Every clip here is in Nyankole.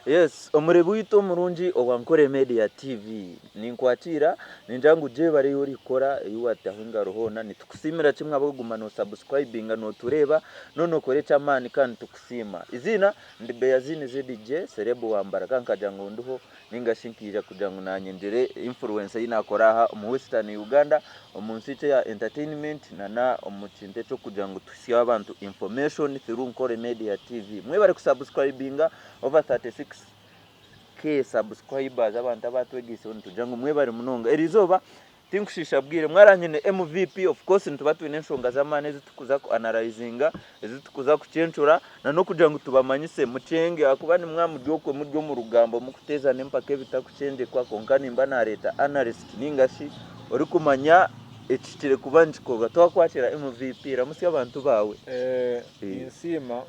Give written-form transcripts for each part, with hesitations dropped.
Yes, omurebi waitu omurungi owa Nkore Media TV, ninkwakiira ningira ngu gyebare ei orikukora ei wataho engaro hoona, nitukusiimira kimwe ahabw'okuguma nosubscribinga notureeba nonokora eky'amaani kandi nitukusiima. Eiziina ndi Beyazini ZJ Celeb wa Mbaraka nkagira ngu ndiho ninga shi nkaija kugira ngu naanye ngire influence ei naakora aha omu Western Uganda omu nsi egyo eya entertainment nana omu kintu eky'okugira ngu tuhisyeho abantu information through Nkore Media TV. Mwebare kusubscribinga over 36K subscribers abantu abatwegeiseho nitugira ngu mwebare munonga. Erizooba Tinkushiisha bwire mwara nyine MVP of course nituba twine enshonga z'amaani ezi tukuza ku analyzinga, ezi tukuza kucencura na n'okugira ngu tubamanyise mukyenge ahakuba nimwaba muri okwe muri omu rugambo mukuteezana empaka ebitakucengyekwa kwonka nimba nareeta analyst ninga shi orikumanya ekihikire kuba nikikorwa. Twakwakiira MVP ramutsya abantu baawe. Ninsiima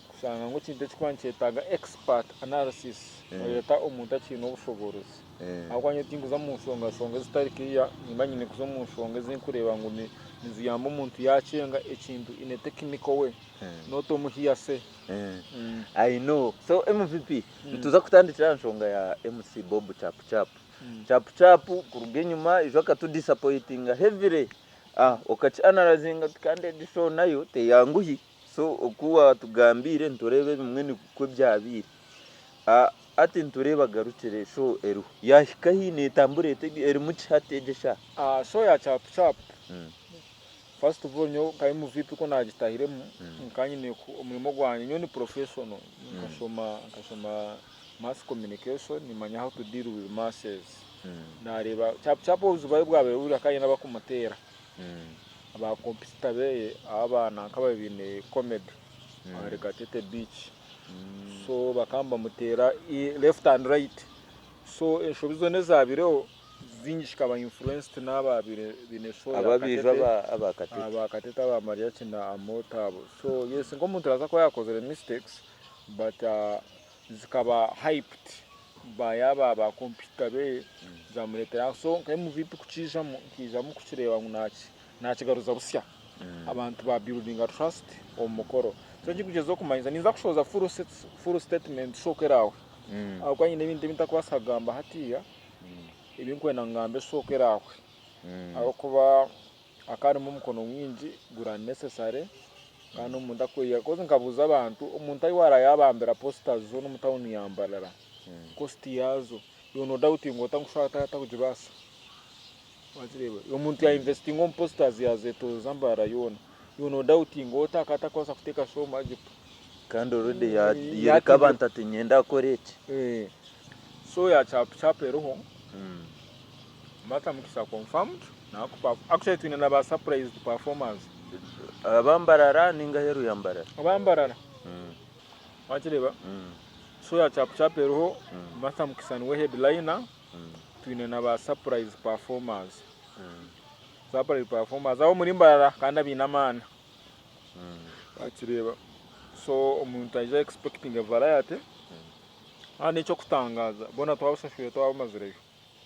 kushanga ngu ekintu ekirikuba nikyetaaga expert analysis noyeta omuntu akiine obushoboorozi. Ahabw'okuba nyowe tinkuza omu nshonga shonga ezitari clear, nimba nyine kuza omu nshonga ezi nkureeba ngu niziyamba omuntu yakyenga ekintu in a technical way not omu hearsay. I know. So MVP, nituza kutandikira aha nshonga ya MC Bob Chapu Chapu. Chapu Chapu kuruga enyima ijo akatu disappointinga heavily. Ah, okaki analyzinga oti kandi egi show nayo teyanguhi. So oku watugambiire nitureeba ebimwe nikwo byabaire. Hati nitureeba agarukire show eriho. Yaahika hi neetambura eta erimu ki hati egi eshaaha? Show ya Chapu Chapu, first of all nyowe nka MVP ku naagitahiremu nkaba nyine omurimo gwangye nyowe ndi professional nkashoma nkashoma mass communication nimanya how to deal with masses. Naareeba Chapu Chapu obuzibu ahu bwabaire buri hakaba haine abakumuteera. Aba competitor beye abaana nk'ababaire baine comedy ahari Katete beach so bakaba nibamuteera left and right so enshobi zoona ezabaireho zingi zikaba influenced n'ababaire baine show ya Ababiijwa Katete aba Katete. aba Katete aba Mariachi na Amooti abo so yes nk'omuntu arabaasa kuba yakozire mistakes but zikaba hyped by aba ba competitor be zamuretera so nka MVP kukiijamu nkaijamu kukireeba ngu nakigaruza busya abantu ba buildinga trust omu mukoro so ekirikugyezaho kumanyisa ninza kushohoza full statement show ku erahwe ahabw'okuba nyine ebintu ebi ntarikubaasa kugamba hatiiya ebi ndikwenda ngambe show ku erahwe ahabw'okuba hakaba harimu omukono mwingi guri unnecessary Kandi omuntu akweyiha coz nkabuuza abantu omuntu ahi warayabambira posters zoona omu town ya Mbarara cost yaazo iwe no doubtinga ota ngu shuwa takugibaasa wakireeba omuntu ya investinga omu posters yazetoroza Mbarara yoona iwe no doubtinga ota akaba atakubaasa kuteeka show omu Agip. Kandi already yayoreka abantu ati niinyenda kukora eki. Show ya chapu chapu eriho Martha Mukisa confirmed actually twine na ba surprised performers. Aba Mbarara ninga aheeru ya Mbarara? Aba Mbarara. Wakireeba? Show ya Chapu Chapu eriho, Martha Mukisa niwe headliner, twine na ba surprise performers. Surprise performers ab'omuri Mbarara kandi abaine amaani. Wakireeba? So omuntu aije expecting a variety, kandi n'eky'okutangaaza boona twabashashwire twabamazireyo.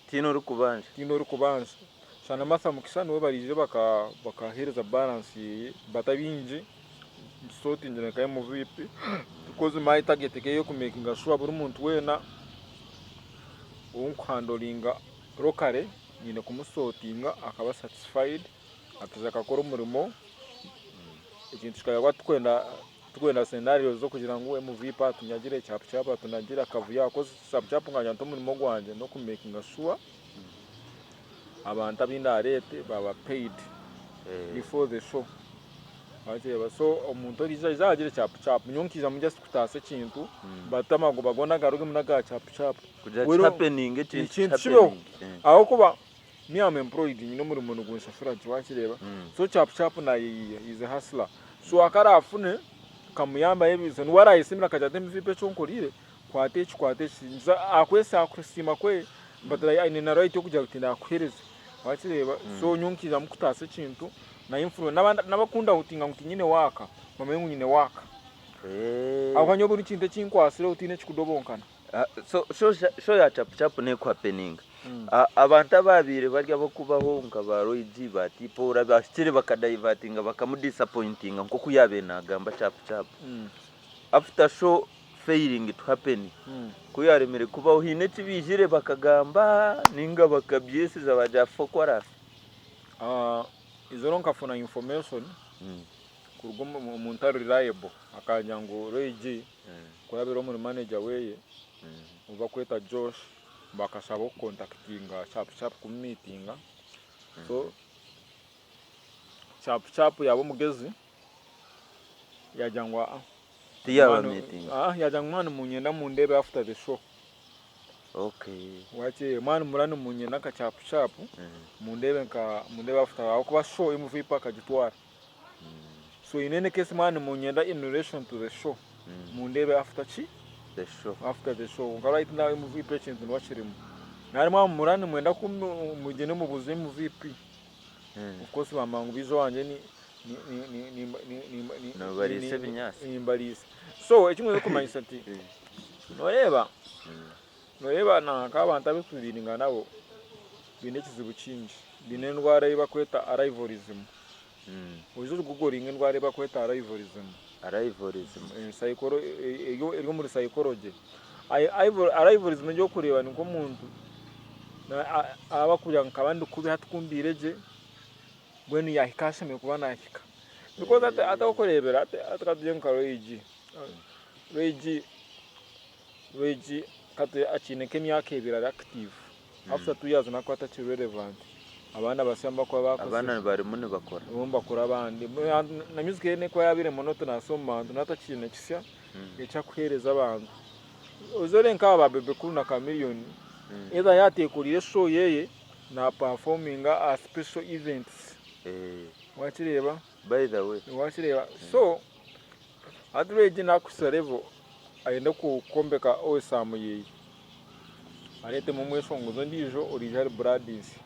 Tihaine orikubanja. Tihaine orikubanja. Shana Martha Mukisa niwe baraije bakaheereza balance yeye but abaingi nitusortingire nka MVP because my target ekaba eri ey'okumakinga sure buri muntu weena ou nkuhandoringa locally nyine kumusortinga akaba satisfied akaija akakora omurimo ekintu kikaba turikwenda Turikwenda scenarios z'okugira ngu MVP atunyagire, Chapu Chapu atunagire akavuyo ako coz Chapu Chapu nkagira nti omurimo gwangye n'oku makinga sure abantu abu ndareete baaba paid before the show wakireeba so omuntu oriija aije ahagire Chapu Chapu nyowe nkaijamu just kutaasa ekintu but amagoba goona agarugemu n'aga Chapu Chapu Kugira ki happeninge ekintu ki ekintu kibeho happeninge. ahabw'okuba Me am employed nyine omurimo nigunshashura gye wakireeba so chapu chapu nayeyiiya he is a hustler so akarafune kamuyambaho ebizo niwe arayesiimire akagira ati MVP eki onkoriire kwata eki kwata eki akwesa akusiima kwe but aine na right yokugira ngu tindakuhereza wakireeba so nyowe nkiijamu kutaasa ekintu na influence nabakundawutinga ngu tinyine work bamanye ngu nyine work ahabw'okuba nyowe buri kintu ekinkwatsireho tihaine ekikudobonkana. So show ya chapu chapu nekuhapeninga abantu ababaire bari abokubaho nka ba Roy G ba T-Paul abahikire bakadivatinga bakamudisapointinga nkoku yabaire nagamba chapu chapu after show failing to happen ku yaremire kubaho haine eki baijire bakagamba ninga bakabyesiza bagira afe oku araafe? Eizooba nkafuna information kuruga omu muntu ari reliable akangira ngu Ray G kurabira omuri manager weye ou bakweta Josh bakashaba okukontakitinga Sharp Sharp kumumiitinga so Sharp Sharp yaaba omugezi yagira ngu aa Tiyabamiitinga? Aa yagira ngu mwaba nimunyenda mundeebe after the show. Okay. Wakye mwaba nimuraba nimunyenda nka Sharp Sharp mundeebe nka mundeebe after ahabw'okuba show MVP akagitwara. So in any case mwaba nimunyenda in relation to the show mundeebe after ki? The show. After the show. Kwonka right now MVP ekintu niwe akirimu. Nari mwaba muraba nimwenda ku mugyende mubuuze MVP. Of course bamba ngu baija owangye ni Nobariisa ebinyaatsi. Nimbariisa. So eki mwine kumanyisa nti noreeba noreeba nk'abantu abu tudealinga nabo baine ekizibu kingi. Baine endwara ei barikweta arrivalism. Oije ogugoringe endwara ei barikweta arrivalism. Arrivalism. Eri omuri psychology. Arrivalism egi orikureeba ni nk'omuntu aba arikugira ngu nkaba ndi kubi hati ku mbiire gye mbwenu yaahika ahu ashemereire kuba naahika. Because hati hati orikureebera hati hati ka tugire nka Ray G, Ray G, Ray G hati akiine nk'emyaka ebiri ari active, after 2 years nakuba atakiri relevant. Abaana basya nibakuba bakozire. Abaana barimu nibakora. Barimu nibakora abandi. Na music ye nekuba yabaire monotonous omu bantu nawe atakiine kisya eki arikuheereza abantu. Ozoore nk'aba ba Bebe Cool na Chameleone, either yaateekuriire show yeye, na performinga aha special events. Wakireeba? By the way. Wakireeba? So, hati Ray G nakuhitsya level ayenda kwombeka OSM yeye. Areetemu omweshongozi ondiijo oriija ahari brand nsya.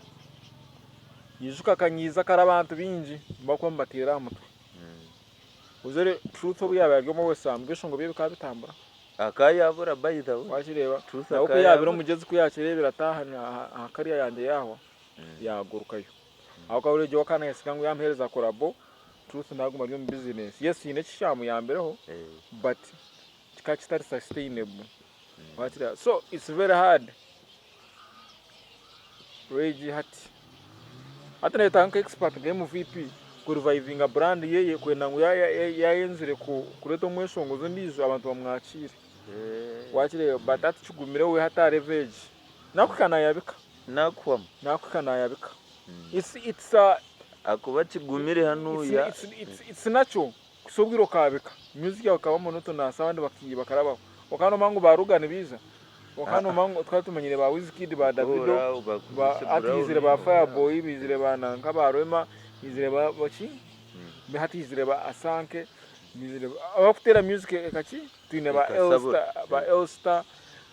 Ijuka akanyiiza kare abantu baingi nibakuba nibateera aha mutwe. Ozore Truth obu yaabaire ari omu OSM ebyeshongo bye bikaba bitambura. Akayabura by the way. Wakireeba? Truth Nawe ku yaabire akayabura. omugyezi ku yaakireebire ati aha aha kariya yangye yaahwa, yaagurukayo. Ahabw'okuba buri we akaba naayesiga ngu yaamuheereza collabo, Truth naaguma ari omu bizinesi. Yes haine eki kyamuyambireho but kikaba kitari sustainable. Wakireeba? So it's very hard. Ray G hati hati nayetaaga nka expert nka MVP ku revivinga brand yeye kwenda ngu yayenzire kureeta omweshongozi ondiijo abantu bamwakiire. Wakireeba? But hati kigumire we hati aha level egi. Nakuhika nayabika. Nakuhwamu. Nakuhika nayabika. It's it's a Akuba kigumire hanuya. It's natural. Kuhitsya obwire okaabika, music yawe ekaba monotonous abandi bakarabaho. Okaba nomanya ngu ba Ruger nibaija, okaba nomanya ngu tukaba tumanyire ba Wizkid, ba Davido, hati haizire ba Fireboy, baizire ba nanka ba Rema, haizire ba ki, hati haizire ba Asanke, haizire abakuteera music eka ki, twine ba Elstar, ba Elstar,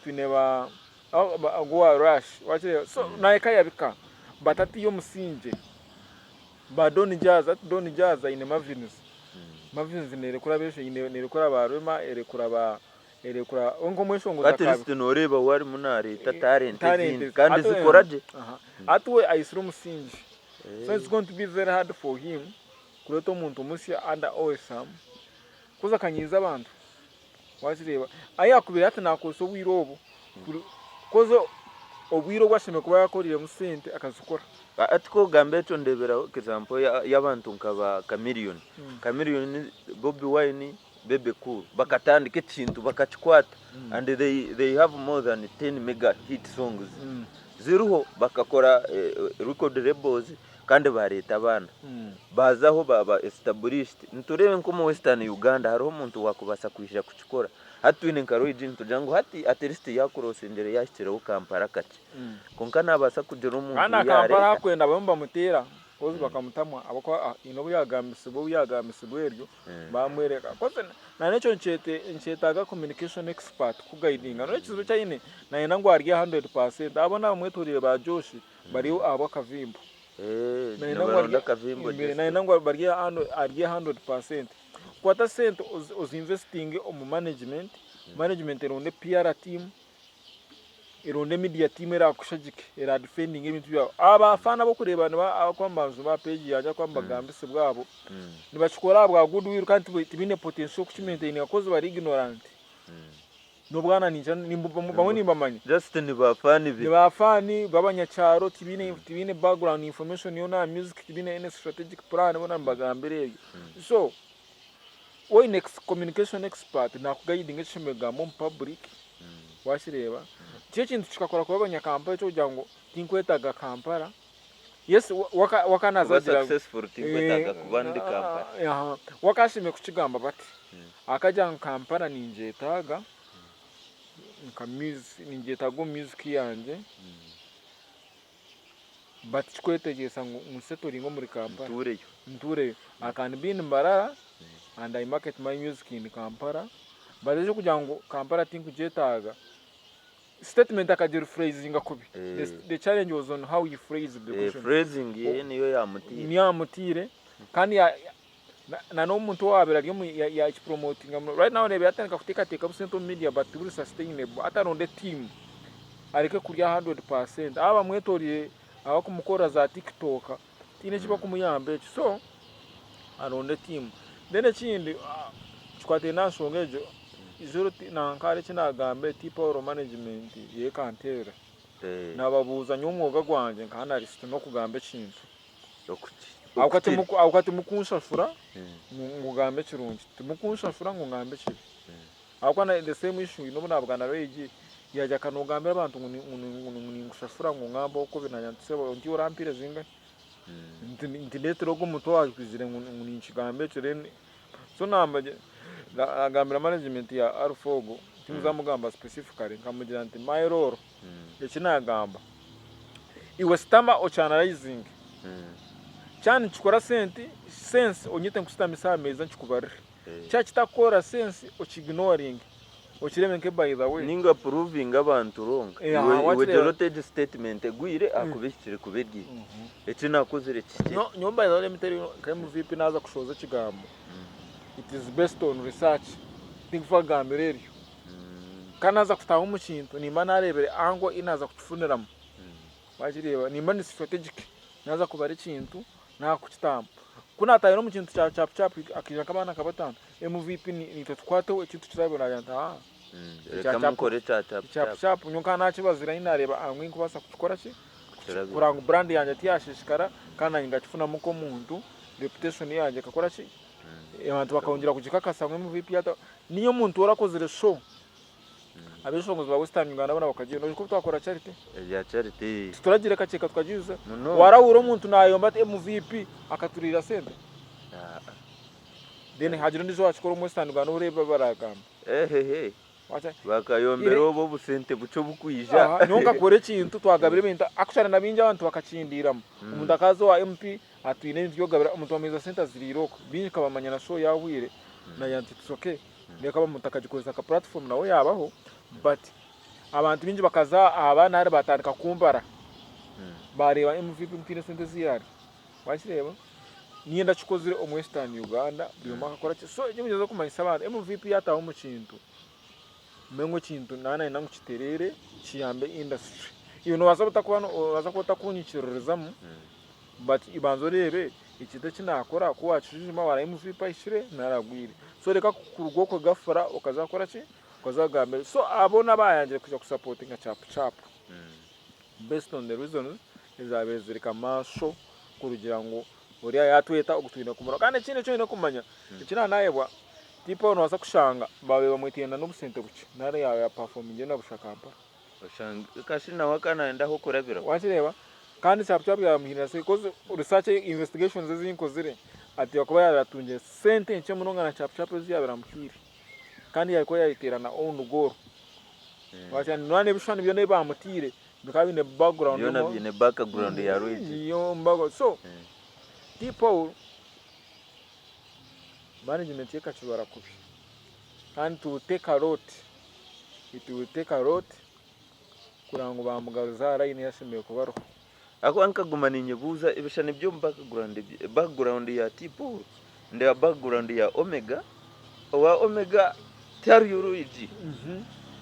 twine ba ogu owa Rush, wakireeba? So nawe kayabika but hati omusingye. Ba Don Jazz, hati Don Jazz aine Mavins. Mavins nerekura besho nerekura ba Rema, erekura ba erekura we nk'omweshongozi At akabi. least noreeba we arimu nareeta talent Talent ezindi kandi hati zikora gye. Aha. Hati we aisire omusingi. So it's going to be very hard for him kureeta omuntu musya under OSM kuza akanyiiza abantu. Wakireeba? Ahi yakubaire hati nakozesa obwire obu koz obwire obu ashemereire kuba yakoreiremu sente akazikora. Hati ku ogamba ekyo ndeeberaho example y'abantu nka ba Chameleone. Chameleone, Bobi Wine, Bebe Cool bakatandika ekintu bakakikwata and they have more than 10 mega hit songs ziriho bakakora record labels kandi bareeta abaana baazaho baaba established. Nitureeba nk'omu Western Uganda hariho omuntu owaakubaasa kwija kukikora. Hati twine nka Roy G nitugira ngu hati at least yaakuroosingire yaahikireho Kampala kakye. Kwonka naabaasa kugira omuntu Kandi ou na Kampala yaareeta. ahakwenda bamwe nibamuteera koz bakamutamwa ahabw'okuba haine obu yaagambisibwa obu yaagambisibwa eryo baamwereka. Koz nan'ekyo nikyetaaga communication expert kukugaidinga. Noreeba ekizibu eki aine nayenda ngu arye 100%. Abo n'abamwetoreire ba Josh bari ahabw'akavimbo. Nayenda ngu Nibaronda arye akavimbo just. nayenda ngu barye arye 100%. Kwata sente ozinvestinge omu management, management eronde PR team, eronde media team erakushagike, era defendinge ebintu byawe. Aba abafaana abokureeba abakuba nibanjuma aha page yangye abakuba nibagambisibwa abo, nibakikora ahabwa goodwill kandi tibaine potential yokukimaintaininga coz bari ignorant. N'obwana ninkira bamwe nimbamanya. Just ni ba fan be. Ni ba fan b'abanyakyaro tibaine tibaine background information yoona aha music tibaine any strategic plan boona nibagambira ebyo. So waine communication expert nakuguidinga ekishemereire kugambwa omu public wakireeba. Nikyo ekintu kikakora kubi abanyakampala eky'okugira ngu tinkwetaaga Kampala. Yes waka naza Kuba successful tinkwetaaga kuba ndi Kampala. Waka ashemereire kukigamba bati akagira ngu Kampala ningyetaaga nka music ningyetaaga omu music yangye but tikikwetegyesa ngu nsettlinge omuri Kampala Ntuureyo. Ntuureyo. I can be in Mbarara and I market my music in Kampala but ekyokugira ngu Kampala tinkugyetaaga Statement akagirephrasinga kubi. The challenge was on how he phrased the question. Phrasing ye niyo yamutiire. Niyo yamutiire kandi na n'omuntu owaabaire ari omu yakipromotinga muno. Right now oreeba yatandika kuteekateeka obusente omu media but tiburi sustainable. Hati aronde team areke kurya 100%. Aba abamwetoreire abakumukorera za tiktok tihaine eki bakumuyamba ekyo. So aronde team. Then ekindi kikwataine aha nshonga egyo, Izooba nanka hariho eki naagambire T-Paul management y'ekanteerera. Naababuuza nyowe omwoga gwangye nka analyst n'okugamba ekintu. Ahabw'okuba timukunshashura ngu ngambe ekirungi, timukunshashura ngu ngambe ekibi. Ahabw'okuba na the same issue n'obu naabugana na Ray yaagira ati noogambira abantu ngu ninkushashura ngu ngambe okubi nagira nti sebo nti orampire zingahi? Nti ndeetera ogu omuntu owaakwizire ngu ninkigamba ekyo then So nagambira management ya Alpha ogu, tinkuza mugamba specifically, nkamugira nti my role eki nagamba, iwe sitama oki analyzinge, kyaba nikikora sente sense onyete nkusitamise aha meeza nkikubarire, kyaba kitakukora sense oki ignoringe, okirebe nke by the way. Ninga provinge abantu wrong, iwe gira oti egi statement egwire ahakuba ehikire kuba eri egi. Eki nakozire kihikire. Nyowe by the way let me tell you nka MVP naaza kushohoza ekigambo it is based on research tinkufa kugambira eryo kandi naaza kutaaha omu kintu nimba naareebire angle ei naaza kukifuniramu wakireeba nimba ndi strategic naaza kubara ekintu naaza kukitaahamu ku naataahire omu kintu kya chapu chapu hakaija nk'abaana nka bataano MVP niitwe tukwateho ekintu tukirabe naagira nti haa Reka mukore ekya chapu chapu chapu nyowe nkaba naakibazire ahi naareeba angle ei nkubaasa kukikora ki Kureba ngu brand yangye tiyashishikara kandi nanye ngakifunamu nk'omuntu, reputation yangye ekakora ki? Abantu bakayongyera kugikakasa ngu MVP yata niyo omuntu orakozire show abeshongozi ba Western Uganda boona bakagyenda oijuka obu twakora charity? Ebya charity. Tituragiire kakyeka tukagijuza? Munonga. Warahurira omuntu nayomba ati MVP akaturiira sente? Then hagira ondijo owakikora omu Western Uganda oreebe ebi baragamba. Ehehe. Bakayombera obwo obusente bukye obukwija. Aha, nyowe nkakora ekintu twagabira ebintu actually na bingi abantu bakakindiiramu. Omuntu akaza owa MP ati twine ebintu by'okugabira omuntu bamuheereza sente aziriire okwo. Bingi nkabamanya na show yahweire nagira nti it's okay reka omuntu akagikozesa nka platform nawe yabaho but abantu baingi bakaza aha baana hare batandika kumbara bareeba MVP ngu tihaine sente ezi yaarya. Wakireeba? Niinye ndakikozire omu Western Uganda buri omwe akakora ki? So eki nkugyeza kumanyisa abantu MVP yataho omu kintu manya ngu ekintu naba nayenda ngu kitereere kiyambe industry. Iwe nobaasa butakuba nobaasa kuba otakunyikiririzamu but banza oreebe ekintu eki nakora ku wakishwijuma wareba MVP ahikire nari agwire. So reka kuruga okwe gafura okaza kukora ki? Okaza kugamba so abo n'abayangire kwija kusapotinga chapu chapu. Based on the reasons ezaabaire ziri kamaasho kurugira ngu oriya yaatweta ogu twine kumurora. Kandi ekindi eki oine kumanya, eki naaba naayebwa, tiipa noobaasa kushanga baabaire bamwetiire na n'obusente bukye nari yaaba yaapafomingire na busha Kampala. Oshange kashi nawe akaba naayenda ah'okurabira. Wakireeba? Kandi chapu chapu yaamuhiirira sente coz research investigations ezi nkozire ateekwa kuba yaabaire atungire sente nkye munonga na chapu chapu ezi yaabaire amuhaire. Kandi yaaba yaayeteera na own goal. Wagira ngu n'ebishushani byona ebi baamutaire bikaba biine background Byona biine background ya Rwigi. So, T Paul management ye ekakibara kubi kandi it will take a lot, it will take a lot kureba ngu baamugaruza aha line ei ashemereire kuba ariho. Ahakuba nkaguma ninyebuuza ebishushani by'omu background ya T Paul ndeeba background ya Omega, owa Omega tihariyo Rwigi.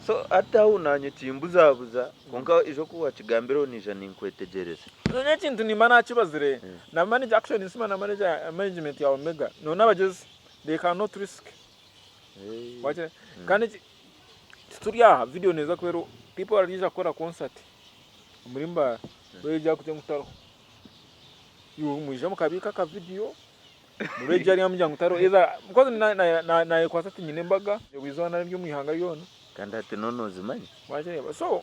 So hati aho naanye kimbuzabuza kwonka ijo ku wakigambireho naija ninkwetegyereza. Nyowe ekintu nimba nakibazire na manager actually ninsiima na manager management ya Omega noona abagyezi they cannot risk. Kandi Turi aha video neeza kuba eriho people baraija kukora concert omuri Mbarara baija kugira ngu tariho. Iwe mwije mukabiika aka video Murwegye ari amugira ngu tariho either because nayekwasa ati nyine embaga erwizooba nari eri omu ihanga ryona. Kandi hati noona ozimanya. Wakireeba so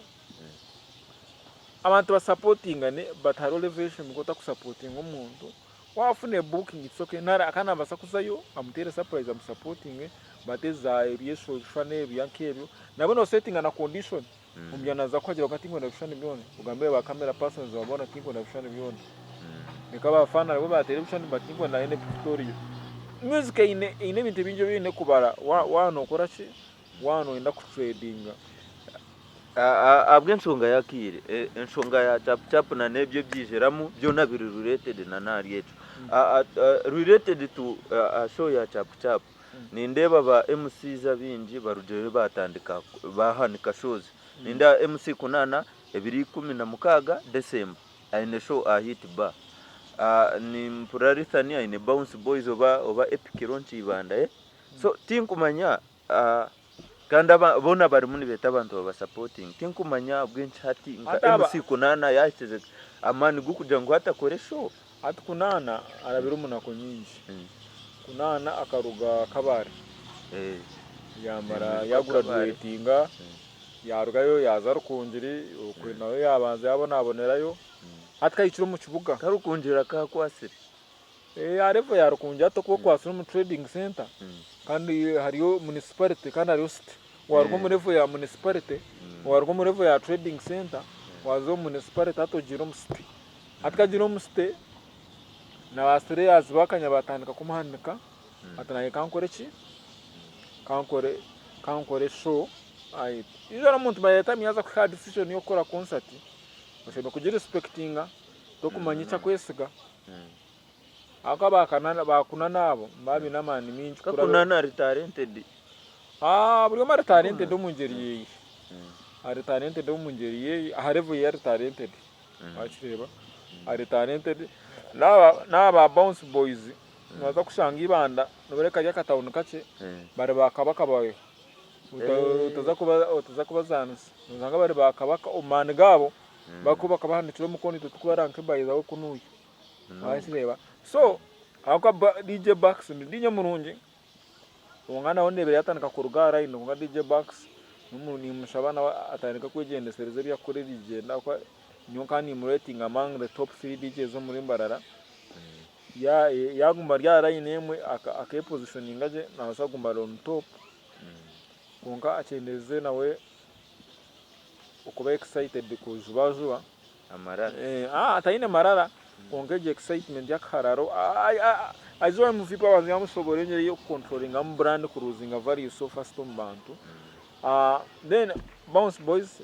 abantu basapotingane but hariho level ey'oshemereire kuba otakusapotinga omuntu wafuna e booking it's okay nari akaba nabaasa kuzayo amuteere surprise amusapotinge but eza eby'ebishushani ebya nk'ebyo nabwo nosetinga na condition Omugira naaza kuhagira kwonka tinkwenda bishushani byona. Ogambire ba camera persons baboona tinkwenda bishushani byona. Reka aba fan nabo bateere ebishushani but tinkwenda any pictorial. Music eine eine ebintu bingi ebi oine kubara waaba nookora ki? Waaba nooyenda kutredinga. Ahabw'enshonga y'akaire, enshonga ya chapu chapu na n'ebyo ebyijiramu byona biri related na n'ahari ekyo. Related to show ya chapu chapu. Nindeeba ba MCs abaingi barugireyo baatandika baahanika shows. Nindeeba MC Kunana ebiro 16 December aine show aha Hit Bar. Nimpurira Rithani aine Bounce Boys oba oba Epic Launch Ibanda eh. So tinkumanya kandi boona barimu nibeeta abantu babasapotinge. Tinkumanya ahabw'enki hati nka MC Kunana yaahikize amaani g'okugira ngu hati akore show. Hati Kunaana arabire omu naku nyingi. Kunaana akaruga Kabale yamara yaguraduwetinga yarugayo yaza Rukungiri okwe nayo yabanza yabonabonerayo hati kahikire omu kibuga. Ka Rukungiri akakwatsire? Aha level ya Rukungiri hati okuba okwatsire omu trading center kandi hariyo municipality kandi hariyo city. Waruga omu level ya municipality waruga omu level ya trading center waza omu municipality hati ogiire omu city. Hati kagira omusite na ba slayers bakanya batandika kumuhanika ati naanye kankore ki? Kankore kankore show usually omuntu by the time yaaza kuha decision y'okukora concert oshemereire kugi respectinga tokumanya eki akwesiga ahabw'okuba ba ba Kunana abo nibaba baine amaani maingi Ka Kunana ari talented. Buri omwe ari talented omu ngyeri yeye, ari talented omu ngyeri yeye aha level yeye ari talented. Wakireeba ari talented naaba naaba ba bounce boys nobaasa kushanga Ibanda noba kari akatawuni kakye bari ba kabaka bawe otaza kuba otaza kubazaanisa noshanga bari ba kabaka omu maani gaabo barikuba bakabahanikire omukono itwe turikubareba nka by the way kunuya wakireeba so ahabw'okuba DJ Bucks ni DJ murungi. Kwonka nawe ndeebire yatandika kuruga aha line kwonka DJ Bucks nimushaba nawe atandike kwegyendesereza ebi arikukora ebigyenda ahabw'okuba nyowe nkaba nimuretinga among the top three DJs omuri Mbarara yaguma ari aha line emwe akepositioninga gye nabaasa kuguma ari on top kwonka akyendeeze nawe okuba excited kujubajuba. Amarara. Taine marara kwonka egyo excitement y'akahararo aizooba MVP abanza yamushobora engyeri y'okucontrolingamu brand kuruzinga value so fast omu bantu. Then Bounce Boys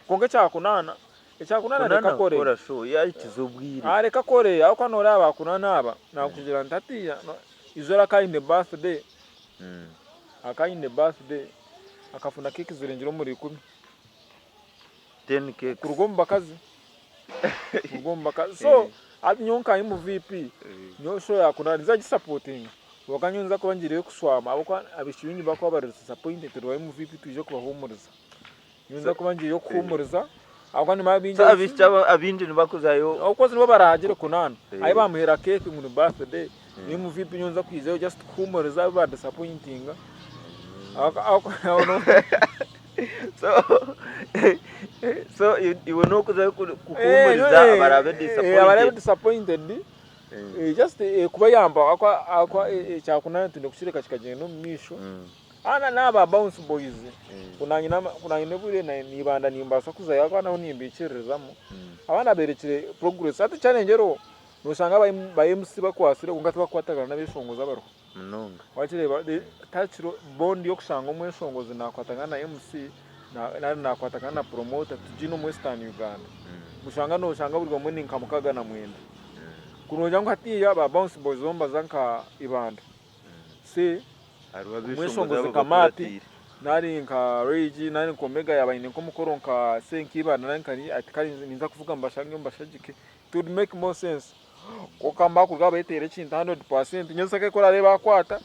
kwonka ekya Kunaana, ekya Kunaana reka Kunaana akore. kukora show yahikize obwire. Reka akore ahabw'okuba noreeba ba Kunaana aba nakugira nti hatiiya eizooba akaba aine birthday, akaba aine birthday akafuna cake zirengire omuri ikumi. Ten cakes. Kuruga omu bakazi. Kuruga omu bakazi. So hati nyowe nka MVP, nyowe show ya Kunara ninza kugisapotinga kwonka nyowe ninza kuba ngiireyo kushwama ahabw'okuba abaishiki baingi nibakuba bari disappointed ba MVP twije kubahuumuriza. Nyowe ninza kuba ngiireyo kuhuumuriza ahabw'okuba nimanya baingi So abaishiki abaingi nibakuzayo. Of course nibo baraagire Kunana. Ahi bamuheera cake ngu ni birthday, MVP nyowe ninza kwijayo just kuhuumuriza abu ba disappointinga. So so iwe nokuzayo kuhumuriza abarabe disappointed. Abarabe disappointed just kubayamba ahabw'okuba ekyakunana twine kukireka kikagyenda omu maisho. Naaba bounce boys ku nanyine obwire nibanda nimbaasa kuzayo ahabw'okuba nabo nimbaikiririzamu. Abaana berekire progress hati challenge eriho noshanga ba MC bakwatsire kwonka tibakukwatagana n'abeshongozi abariho. Munonga. Wakireeba takiriho bond y'okushanga omweshongozi nakwatagana na MC nari nakwatagana na promoter tugiine omu western Uganda. Oshanga noshanga buri omwe ni nka 69. Kuri nogira ngu hatiiya ba bounce boys bo nibaza nka Ibanda. Se omweshongozi nka Matt nari nka Ray G nari nka Omega yaaba aine nk'omukoro nka se nka Ibanda nari nka ati kare ninza kuvuga mbashangeyo mbashagike. It would make more sense. Kwonka bakuruga beteera ekintu hundred percent nyowe ku orareeba akwata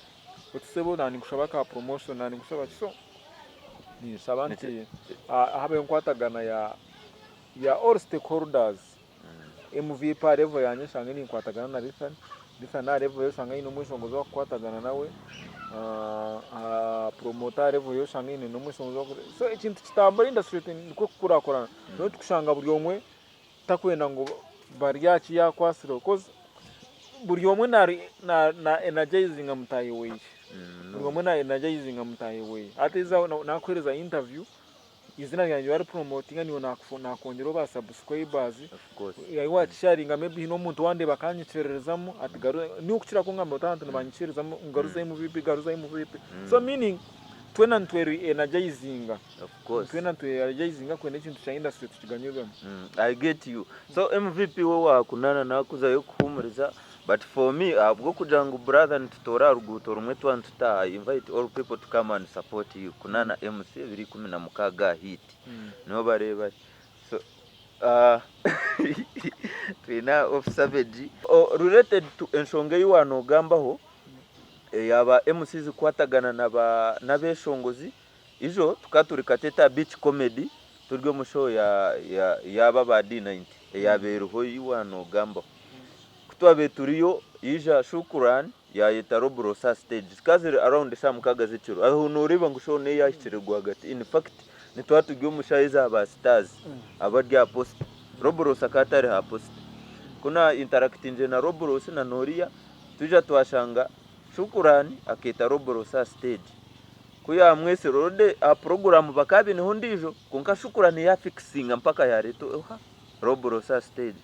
oti sebo naninkushaba ka promotion naninkushaba ki so. Ninshaba nti habeho enkwatagana ya ya all stakeholders. MVP aha level yangye nshange ninkwatagana na Lithan, Lithan aha level ye oshange aine omweshongozi owukukwatagana nawe, promoter aha level ye oshange aine n'omweshongozi owu so ekintu kitambure industry nikwo kukurakurana. Nobu tukushanga buri omwe takwenda ngu bari aha ki yaakwatsireho coz buri omwe na energizinga mutaahi weye, buri omwe na energizinga mutaahi weye. Hati eizooba naakuheereza interview, eizina ryangye waaripromotinga naiwe naakwongyeraho ba subscribers, ahi waakisharinga maybe haine omuntu owandeeba akanyikiririzamu ati garuza, niiwe okukira kungambira oti abantu nibanyikiririzamu ngu garuza MVP, garuza MVP. So meaning twena nitwe energizinga. Of course. Twena nitwe-energizinga kwenda ekintu kya industry tukiganyirwemu. I get you. So MVP we wakunana nakuzayo kuhumuriza but for me ahabwokugira ngu brother nitutoora aha ruguuto rumwe twaba nitutaaha I invite all people to come and support you Kunana MC ebiro 16 aha heat niho bareeba so twine aha officer Savage. Related to enshonga ei wanogambaho eya ba MCs kukwatagana nabeshongozi Ijo tukaba turi Kateta Beach Comedy turi omu show ya ya yaaba aba D90 eyaabaire ei waanogambaho. Ku twabaire turiyo yaija Shukran yaayeta Robros aha stage. Zikaba ziri around eshaaha mukaaga z'ekiro. Aho nooreeba ngu show n'eyaahikire rwagati. In fact nituba turi omu shaaha eza ba stars abari aha poster. Robros akaba atari aha poster. Ku na interactingire na Robros na n'oriya twija twashanga Shukurani akeeta Robros aha stage. Ku yaamwetsire already aha puroguraamu bakaba baineho ondiijo kwonka Shukurani yaafikisinga mpaka yaareeta oha? Robros aha stage.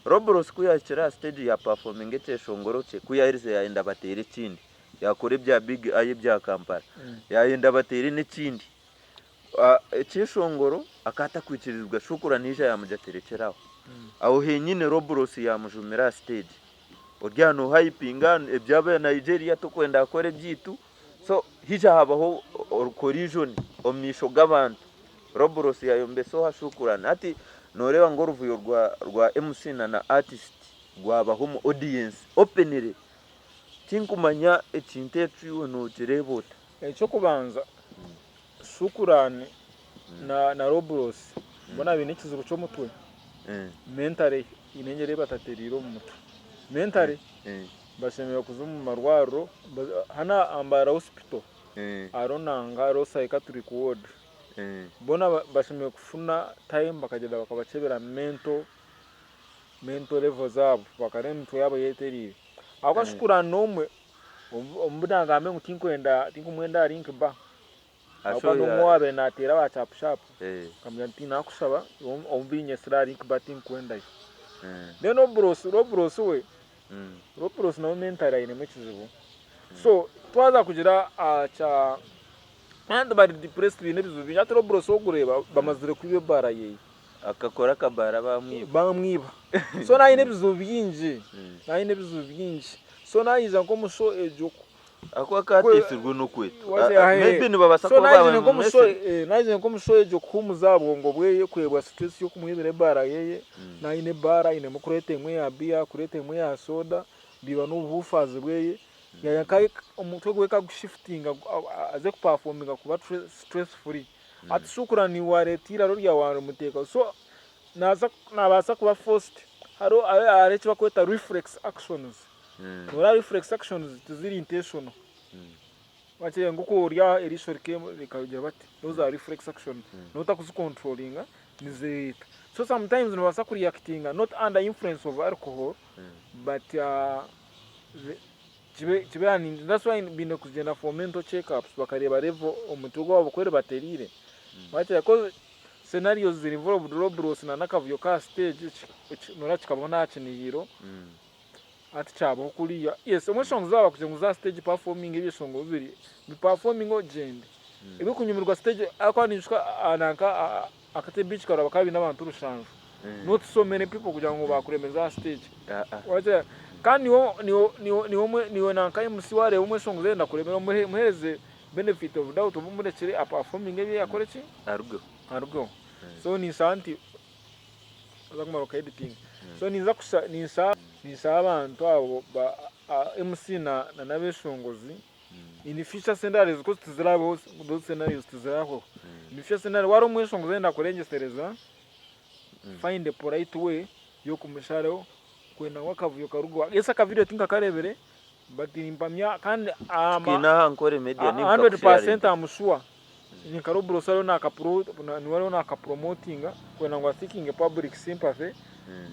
Robros ku yaahikire aha stage yaapafominga ekyeshongoro kye, ku yaaherize yaayenda bateere ekindi. Yaakora ebya Big Eye ebya Kampala. Yaayenda bateere n'ekindi. Ekyeshongoro akaba atakwikirizibwa, Shukurani yaija yaamugira ati rekyera aho. Aho henyine Robros yaamujumira aha stage. Ori aha noohayipinga eby'aba Nigeria tokwenda kukora ebyaitu. So haija habaho collision omu maisho g'abantu. Robros yayombesa oha Shukurani. Hati noreeba ngu oruvuyo rwa MC na na artist rwabaho omu audience openly. Tinkumanya ekintu ekyo iwe nokireeba ota? Eky'okubanza Shukurani na Robros boona baine ekizibu ky'omutwe. Mentally haine engyeri ei batatereire omu mutwe. Mentally Bashemereire kuza omu marwariro hanu aha Mbarara hospital hariho nanga hariho psychiatric ward boona bashemereire kufuna time bakagyenda bakabakyebera mental mental level zaabo bakareeba emitwe yaabo yaaba etereire ahabw'okuba shukurani n'omwe obu naagambe ngu tinkwenda tinkumwenda aha link bar ahabw'okuba n'omwe owaabaire naateera ba chapu chapu nkamugira nti nakushaba obu binyetsire aha link bar tinkwendayo then Robros Robros we Robros nawe mentally ainemu ekizibu so twaza kugira aha kya abandi bari depressed baine ebizibu bingi hati Robros orikureeba bamazire kwiba ebaara yeye. Akakora akabaara bamwiba. Bamwiba so nawe aine ebizibu bingi nawe aine ebizibu bingi so naija nk'omu show egyo Ahakuba akateisirwe n'okwetwa. Maybe nibabaasa kuba baaba Naija nk'omu show egyo kuhuumuza aha bwongo bweye kwebwa stress y'okumwibira ebaara yeye. Naaba aine ebaara ainemu kureeta emwe ya biya, kureeta emwe ya soda, biba n'obuhufazi bweye. Omutwe gwe kagushifutinga aze kupafominga kuba stress free. Hati Shukura niiwe wareeta eiraro ryawe warimuteekaho. So nabaasa kuba forced. Hariho eki barikweta reflex actions. Noreeba reflex actions tiziri intentional. Wakira nkoku ori aha eriisho rikagira bati, those are reflex actions. Noba otakuzicontrolinga nizireeta. So sometimes nobaasa kureactinga not under influence of alcohol but kibe kibe that's why baine kugyenda for mental check ups bakareeba level omutwe gwabo oku eribateriire. Wakira coz scenarios ziri involved roadblocks na n'akavuyo k'aha stage noreeba kikabaho n'aha kinihiro. Hati kyabaho kuriya. Yes, omweshongozi waaba kugira ngu oze aha stage performing ebyeshongoro biri, bi performing ogyende. Ebirikunyumirwa stage ahakuba ninyijuka nanka akati beach karaba kabaine abantu rushanju. Not so many people kugira ngu baakuremeza aha stage. Wagira kandi niiwe niiwe nanka MC waareeba omweshongozi arenda kuremera omuheereze benefit of doubt oba omurekyere aperforminge ebye akore ki? Arugeho. Arugeho. So ninshaba nti Oza kumara oka editinga. So ninza kusha ninshaba ninshaba abantu abo ba MC na n'abeshongozi in future scenarios coz tizirabeho those scenarios tizirahweho. In future scenario waaba ori omweshongozi orenda kurengyesereza, find a polite way y'okumusharaho kwenda ngu akavuyo karugeho. Yes aka video tinkakareebire but nimpamya kandi Tukiine aha Ankole Media 100% am sure nka Robros ariyo niwe ariyo nakapromotinga kwenda ngu aseekinge public sympathy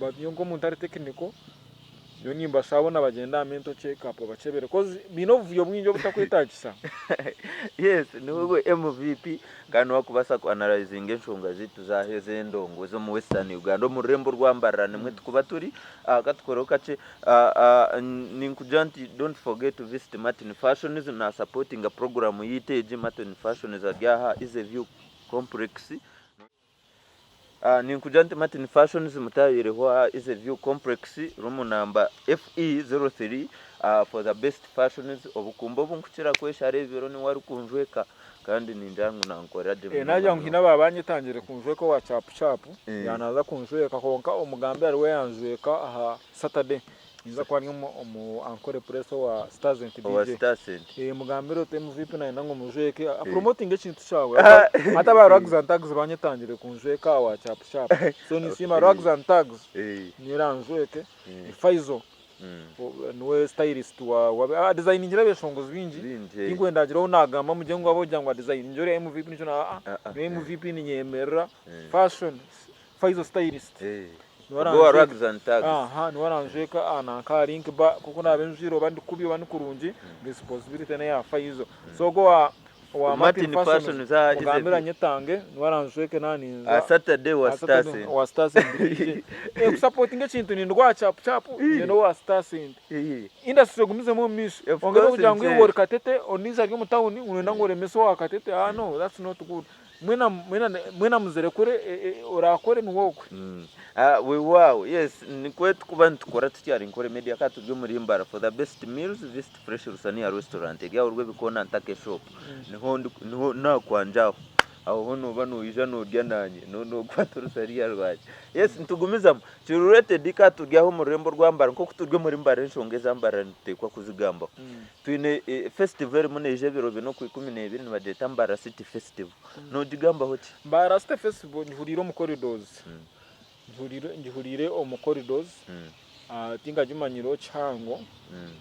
but nyowe nk'omuntu ari technical Nyowe nimbashaba boona bagyende aha mental check up babakyebere coz baine obuvuyo bwingi obutakwetagisa. Yes niwe MVP kandi niwe arikubaasa ku analyzinga enshonga zaitu zaaha ez'endongo ez'omu Western Uganda omu rurembo orwa Mbarara nimwe tukuba turi. Katukoreho kakye ninkugira nti don't forget to visit Martin Fashions na supportinga program yaitu egi Martin Fashions ari aha Easy View Complex. Ninkugira nti Martin Fashions mutayireho aha Easy View Complex room number FE03 for the best fashions obukumba obunkukira kweshara ebiro niwe arikunjweka kandi ningira ngu nankorera gye munonga Nagira ngu haine munonga. aba banyetangire kunjweka owa chapu chapu yanaza kunjweka kwonka omugambi ariwe yanjweka aha Saturday. Ninza kuba ndi omu Ankole Press owa Starzent Owa DJ. Starzent. Mugambire oti MVP nayenda ngu omujweke apromotinge ekintu kyawe. Hati aba Rags and Tags banyetangire kunjweka owa Chapu Chapu. So ninsiima Rags and Tags niyo eranjweke. Faizo niwe stylist wa adesigningire abeshongozi baingi. Tinkwenda hagire ou nagamba mugye ngu ahabw'okugira ngu adesigningire oriya MVP nikyo na nyowe MVP ninyemerera fashion Faizo stylist. Niwe Ogwo owa Rags and Tags. Aha, niwe aranjweka aha nanka aha link bar kuko naaba njwire oba ndi kubi oba ndi kurungi, responsibility neya Faizo. So ogwo owa owa Martin Martin Fashions Fashions aha mugambire Easy View. anyetange niwe aranjweke naaba ninza Aha Saturday owa aha Saturday Star Cent. owa Star Cent DJ. Eh kusapotinga ekintu nindwa chapu chapu nyende owa Star Cent. Industry egumizemu omu maisho. Of Kwonka course ebyokugira ngu iwe nkyeri. ori Katete ondiijo ari omu town ngu noyenda ngu oremese owa Katete, ah no that's not good. Mwena mwena mwena muzirekure orakore niwe ogwe. Weewaawo yes nikwo tukuba nitukora tutyo ahari Nkore Media ka turi omuri Mbara for the best meals visit Fresh Lusaniya Restaurant eri aho Rwebikoona Ntake shop niho ndi niho nakwangye aho aho ho nooba noija noorya naanye nookwata orusaniya rwangye yes nitugumizamu Kiri related ka turi aho omu rurembo rwa Mbara nk'oku turi omuri Mbara enshonga eza Mbara nituteekwa kuzigambaho. Twine festival erimu neija ebiro bina okwa 12 nibagyeta Mbara City Festival. Nogigambaho ki? Mbara City Festival ngihuriire omu corridors, ngihuriire omu corridors, tinkagimanyireho kihango,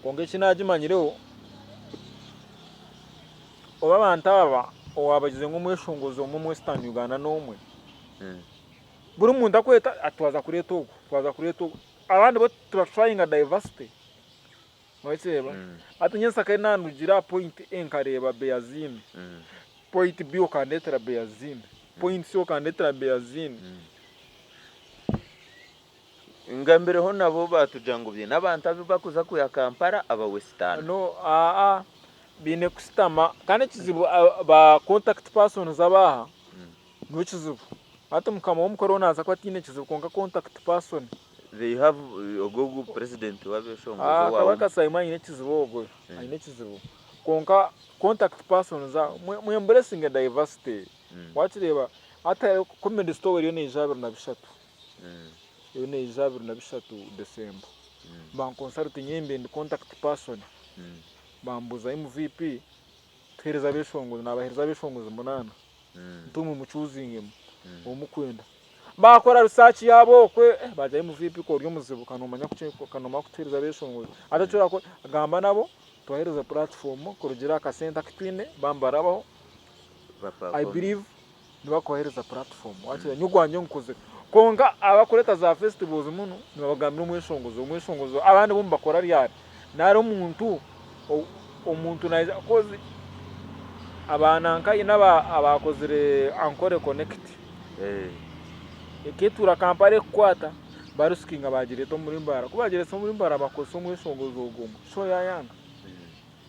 kwonka eki nagimanyireho, obu abantu aba owaabagize ngu omweshongozi omwe omu Western Uganda n'omwe, Buri muntu akweta ati twaza kureeta ogu, twaza kureeta ogu. Abandi bo tibatrayinga diversity. Wakireeba? Hati nyowe nsaka nanugira aha point A nkareeba Beaziini. Point B okandeetera Beaziini. Point C okandeetera Beaziini. Ngambireho nabo batugira ngu baine abantu abu bakuza kwiha Kampala aba Western. No, aa baine kusitama kandi ekizibu ba contact persons abaaha Niwe kizibu. Hati mukama w'omukoro we naaza kuba ataine kizibu kwonka contact person. They have ogwo ogu president w'abeshongozi Ah, owa Kabaka Simon aine ekizibu ogwo, aine ekizibu. Kwonka contact persons abo, mwe mwe embracinge diversity. Wakireeba hati hariho comedy store eriyo neija 23, eriyo neija 23 December. Banconsultinga imbe ndi contact person, bambuuza MVP tuheereze abeshongozi, nabaheereza abeshongozi munaana. Ntumwe mucuuzingemu ou mukwenda. Baakora research yaabo okwe, eh baagira MVP ku ori omuzibu ka noomanya ka noomanya kutuheereza abeeshongozi. Hati eki orakora, gamba nabo tubaheereze platform kurugiirira aha kasente aku twine baaba nibarabaho, I believe nibakubaheereza platform. Waakira nyowe ogwangye ngukozire. Kwonka abakureeta za festivals munu nibabagambira omweshongozi, omweshongozi abandi bo nibakora ryari? Nari omuntu omuntu naija coz abaana nka aba abakozire Ankole connect eketuura Kampala ekukwata barisikinga bagireeta omuri Mbarara ku bagireese omuri Mbarara bakozesa omweshongozi ogwo omwe show yayanga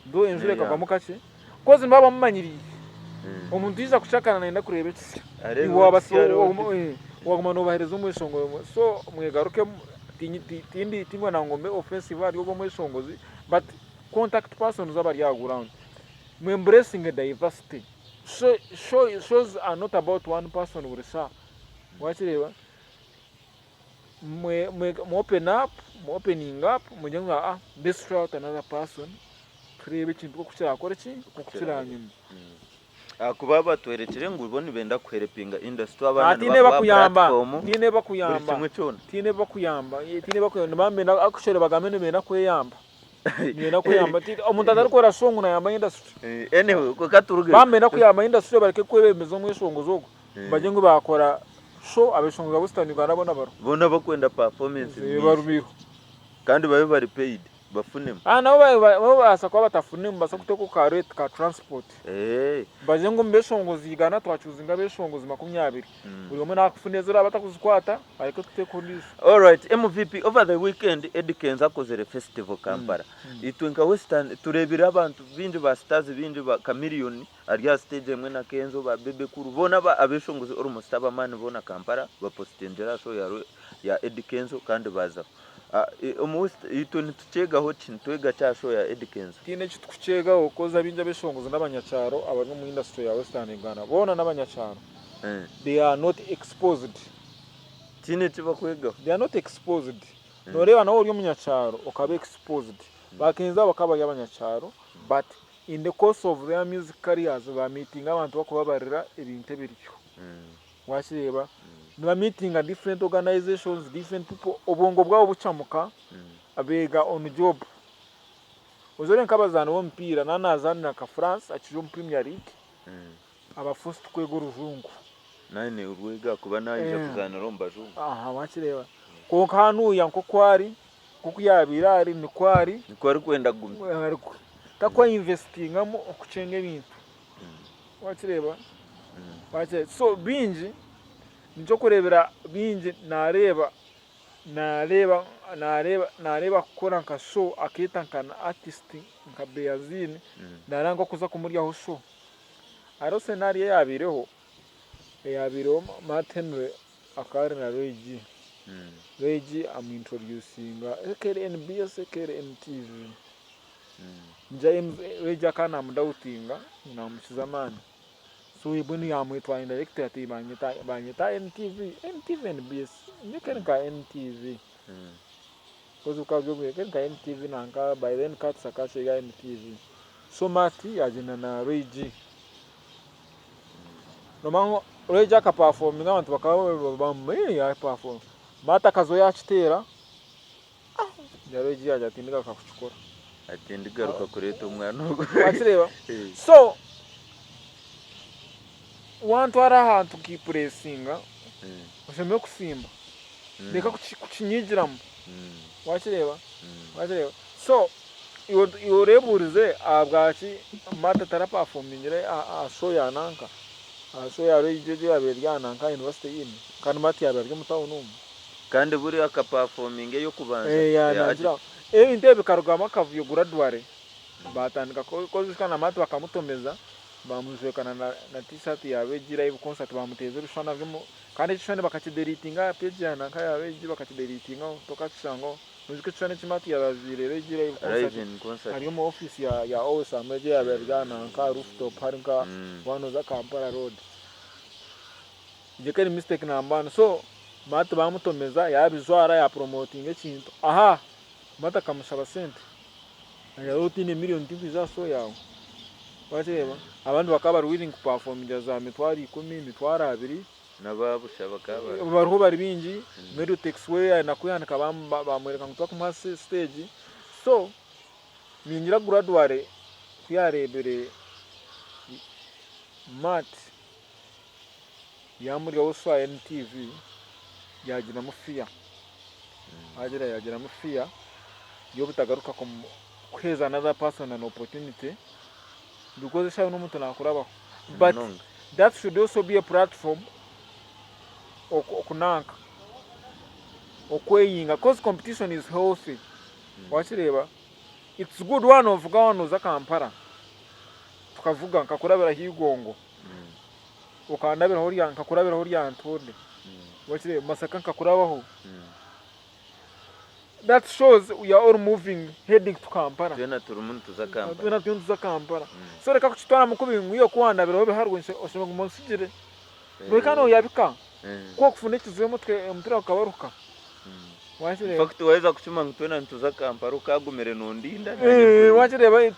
mbwenu enjura ekagwamu kakye coz nibaba bamumanyiriire omuntu yaija kucakara nayenda kureeba ekisya iwe waguma nobahereza omweshongoro omwe so mwegarukemu tindikwenda ngu mbe offensive ahari ogwo omweshongozi but contact persons abari aha ground mu embracinge diversity shows are not about one person buri shaaha wakireeba mu open up mu opening up mugire ngu aa let's try out another person tureebe ekintu oku kirakore ki oku kiranyuma. Ahakuba batworekire ngu bo nibenda kuhelpinga industry abaana Ah, tihaine nibakuha bakuyamba platform tihaine buri bakuyamba kimwe kyona. tihaine bakuyamba tihaine bakuyamba nibaba nibenda actually bagambe nibenda kweyamba nibenda kweyamba ti omuntu atarikukora show ngu nayamba industry Anyway katuruge baba nibenda kuyamba industry bareke kwebembeza omweshongozi ogwo bagye ngu bakora show abeshongozi ba western Uganda boona bariho boona bakwenda performance nyingi barumiho kandi babe bari paid. bafunemu. Ah nabo nabo babaasa kuba batafunemu nibabaasa kuteekaho ka rate ka transport. Eh. Bagire ngu omu beshongozi igana twacuuzinga abeshongozi 20. Buri omwe naakufuna ezi oraaba atakuzikwata areke kuteekaho ondiijo. Alright MVP over the weekend Eddy Kenzo akozire festival Kampala. Itwe nka Western tureebire abantu baingi ba stars baingi ba Chameleone ari aha stage emwe na Kenzo ba Bebe Cool boona abeshongozi almost ab'amaani boona Kampala bapositingire aha show ya Eddy Kenzo kandi baazaho. Omu West itwe nitukyegaho ki? Nitwega ki aha show ya Eddy Kenzo? Tihaine eki turikukyegaho coz abaingi abeshongozi n'abanyakyaro abari omu industry ya Western Uganda boona n'abanyakyaro. They are not exposed. Tihaine eki bakwegaho. They are not exposed. Noreeba nawe ori omunyakyaro okaba exposed. Ba Kenzo abo bakaba bari abanyakyaro but in the course of their music careers ba meetinga abantu bakubabarira ebintu ebiriyo. Wakireeba? Niba meetinga different organizations, different people, obwongo bwabo bucamuka, beega on job. Oza oreebe nk'abazaani b'omupiira, naaba naazaanira nka France akiri omu Premier League, aba forced kwega orujungu. Naine orwega ahakuba naija kuzaanira omu bajungu. Aha, wakireeba? Kwonka hanuuya nk'oku ari, nk'oku yaabaire ari, nikwo ari. Nikwo arikwenda kuguma. Takwa investingamu okukyenga ebintu. Wakireeba? Wakireeba? So bingi nikyo kureebera bingi naareeba naareeba naareeba naareeba kukora nka show akeeta nka na artist nka Beaziini naareeba nk'okuza kumuryaho show. Hariho scenario eyaabaireho eyaabaireho Matt Henry akaba ari na Ray G. Ray G amu introducinga eka eri NBS eka eri NTV. Ray akaba namudautinga ngu namukiza amaani so mbwenu yamwetwara indirectly ati banyeta NTV, NTV NBS nyowe ekeri nka NTV coz bukaba buri obwire ekeri nka NTV nanka by then Kats akaba akyari aha NTV so Matt yagyenda na Ray G nomanya ngu Ray G aka performinga abantu bakaba bamu ya performinga Matt akazaho yakiteera. Reero egi yaagira ati tindigaruka kukikora. Ati tindigaruka kureeta omwana ogu. Wakireeba? So wantwara ahantu nkipuresinga, oshemereire kusimba. Reka kukinyigiramu. Wakireeba? Wakireeba? So iwe oreebuurize ahabwaki Martha tarapafomingire aha show ya nanka, aha show ya Ray G egi eyaabaire eri aha nanka aha University Inn kandi Martha yaabaire ari omu tawuni omu. Kandi buriya akapafominga ey'okubanza eya Agip. Ebintu ebi bikarugamu akavuyo gradually batandika kukozesa na Matt bakamutomeza bamujweka na t-shirt ya Regi live concert bamuteeza ebishushani aby'omu kandi ekishushani bakakideletinga aha page ya nanka ya Regi bakakideletingaho tokakishangaho noijuka ekishushani eki Matt yaabaire ajwaire Regi live concert ari omu office ya Owesam egi eyabaire eri aha nanka aha rooftop hari nka waaba nooza Kampala road. Egyo ekaba eri mistake number one so Matt bamutomeza yabijwara ya promotinga ekintu ahaa Matt akamushaba sente agira waaba otiine million tinkwija aha show yaawe wakireeba abandi bakaba bari willing ku performingira za mitwaro ikumi, mitwaro abiri N'ababusha bakaba bariho. Bariho bari baingi Medotex we yayenda kwehanika bamworeka ngu tibakumuha stage so ningira gradually kuyareebire Matt Yaamuryaho show ya NTV yaagiramu fear, waagira yaagiramu fear y'obutagaruka kuheereza another person an opportunity because eshaaha yoona omuntu naakurabaho but Munonga. that should also be a platform okunanka okweyinga coz competition is healthy wakireeba it's good waaba noovuga waaba nooza Kampala tukavuga nkakurabiraho Igongo. Okandabiraho rya nkakurabiraho Lyantonde wakireeba Masaka nkakurabaho that shows we are all moving heading to Kampala. Twena turimu nituza Kampala. Twena turiyo nituza Kampala. So reka kukitwaramu kubi ngu iwe ku wandabiraho biharwe oshemereire kuguma onsigire. Reka noyabika ku okufuna ekizibu omutwe omupiira gukabaruka. Wakireeba? In fact waheza kukima ngu twena nituza Kampala okagumire nondinda. Wakireeba?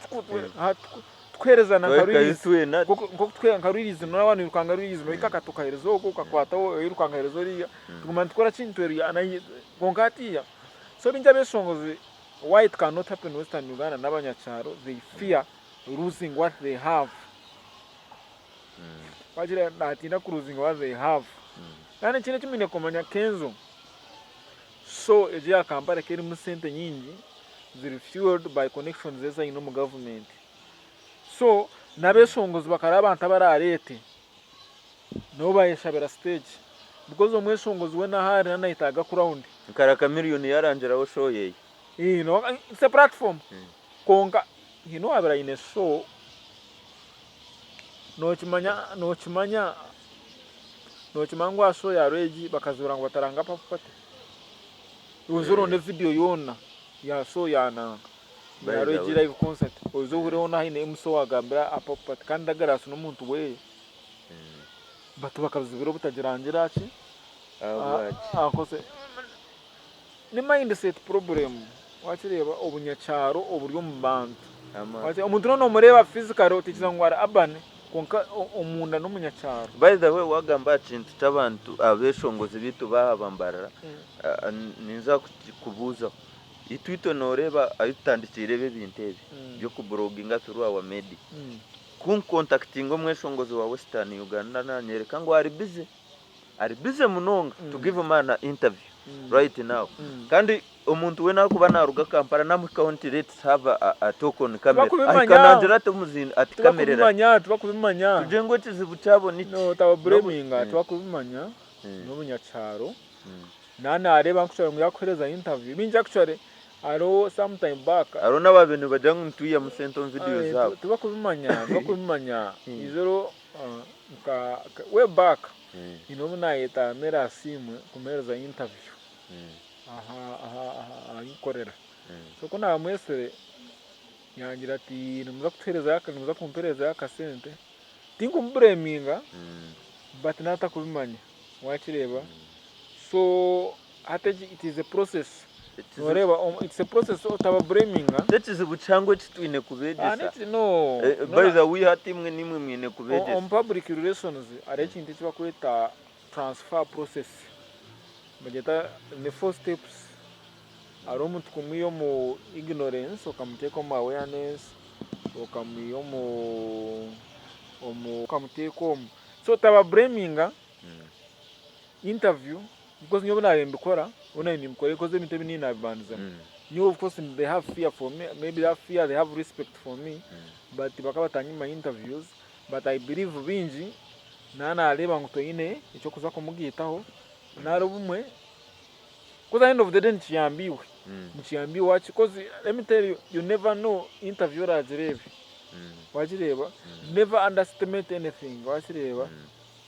Tukuheereza na nka Twahikayo release. twena. Nk'oku tukuheereza nka release noba noirukanga release nohika akati okaheereza ogu okakwata oiruka nkaheereza oriya. Tuguma nitukora ki nitweruyana kwonka hatiiya so bingi abeeshongozi why it cannot happen in western Uganda n'abanyakyaro they fear losing what they have. Wagira natiina ku losing what they have. Kandi ekindi eki mwine kumanya Kenzo show egi eya Kampala ekaba erimu sente nyingi ziri fueled by connections ezi aine omu government. So n'abeshongozi bakareba abantu abarareete nabo bayeshabira stage because omweshongozi weena ahu ari nayetaaga crowd. Nkara Chameleone yarangiraho show yeye. It's a platform kwonka haine owabaire aine show nokimanya nokimanya nokimanya ngu aha show ya Regi bakazoora ngu bataranga Puff Party? Oze oronde video yoona ya show ya nanka By ya the Regi way. live concert oze ohure hoona haine MC owagambire aha Puff Party kandi Douglas n'omuntu weye but bakazibira obutagirangira aha ki? Ahabwaki? Aha concert. Ni mindset problem wakireeba obunyakyaro oburi omu bantu. Omuntu noba nomureeba physically otekyereza ngu ari urban kwonka omunda nomunyakyaro. By the way wagamba aha kintu ky'abantu abeshongozi beitu baha Mbarara ninza kubuuzaho itwe itwe noreeba ahu tutandikiire ebi ebintu ebi by'oku bloginga through our media ku nkukontakitinga omweshongozi wa western Uganda nanyereka ngu ari busy. Ari busy munonga to give man a interview right now. Kandi omuntu weena arikuba naruga Kampala namuhikaho nti let's have a talk on camera. Tibakubimanya. Ahika nangira ati omuzindo ati camera erari. Tibakubimanya, tibakubimanya. Tugire ngu ekizibu kyabo niki? No, otababureminga, tibakubimanya, n'omunyakyaro. Na nareeba nkushaba ngu yakuhereza interview. Bingi actually, hariho sometime back. Hariho n'ababaire nibagira ngu nitwihamu sente omu video zaabo. Tibakubimanya, tibakubimanya. Eizooba Nka way back haine obu nayeta Mary Asiimwe kumuhereza interview aha nkorera so ku namwesire yangira ati nimuza kutuherezayo nimuza kumperezayo akasente tinkumubureminga but naaba atakubimanya wakireeba so hati egi it is a process noreeba it's a process otababureminga. T'ekizibu kihango eki twine kubeegyesa. By the way hati imwe nimwe mwine kubeegyesa. Omu public relations hariho ekintu eki barikweta transfer process nibagyeta ni four steps hariho omuntu kumwiha omu ignorance okamuteeka omu awareness okamwiha omu okamuteeka omu so otababureminga interview because nyowe obu naabaire nimbikora, obu naabaire nimbikora because ebintu ebi niinye naabibandizamu. Nyowe of course they have fear for me, maybe they have fear, they have respect for me but bakaba batanyima interviews but I believe baingi naaba naareeba ngu toine eky'okuza kumugaitaho nari obumwe because at the end of the day nikiyamba iwe, nikiyamba iwe waaki because let me tell you, you never know interview oraagireebe, waagireeba? Never underestimate anything, waakireeba?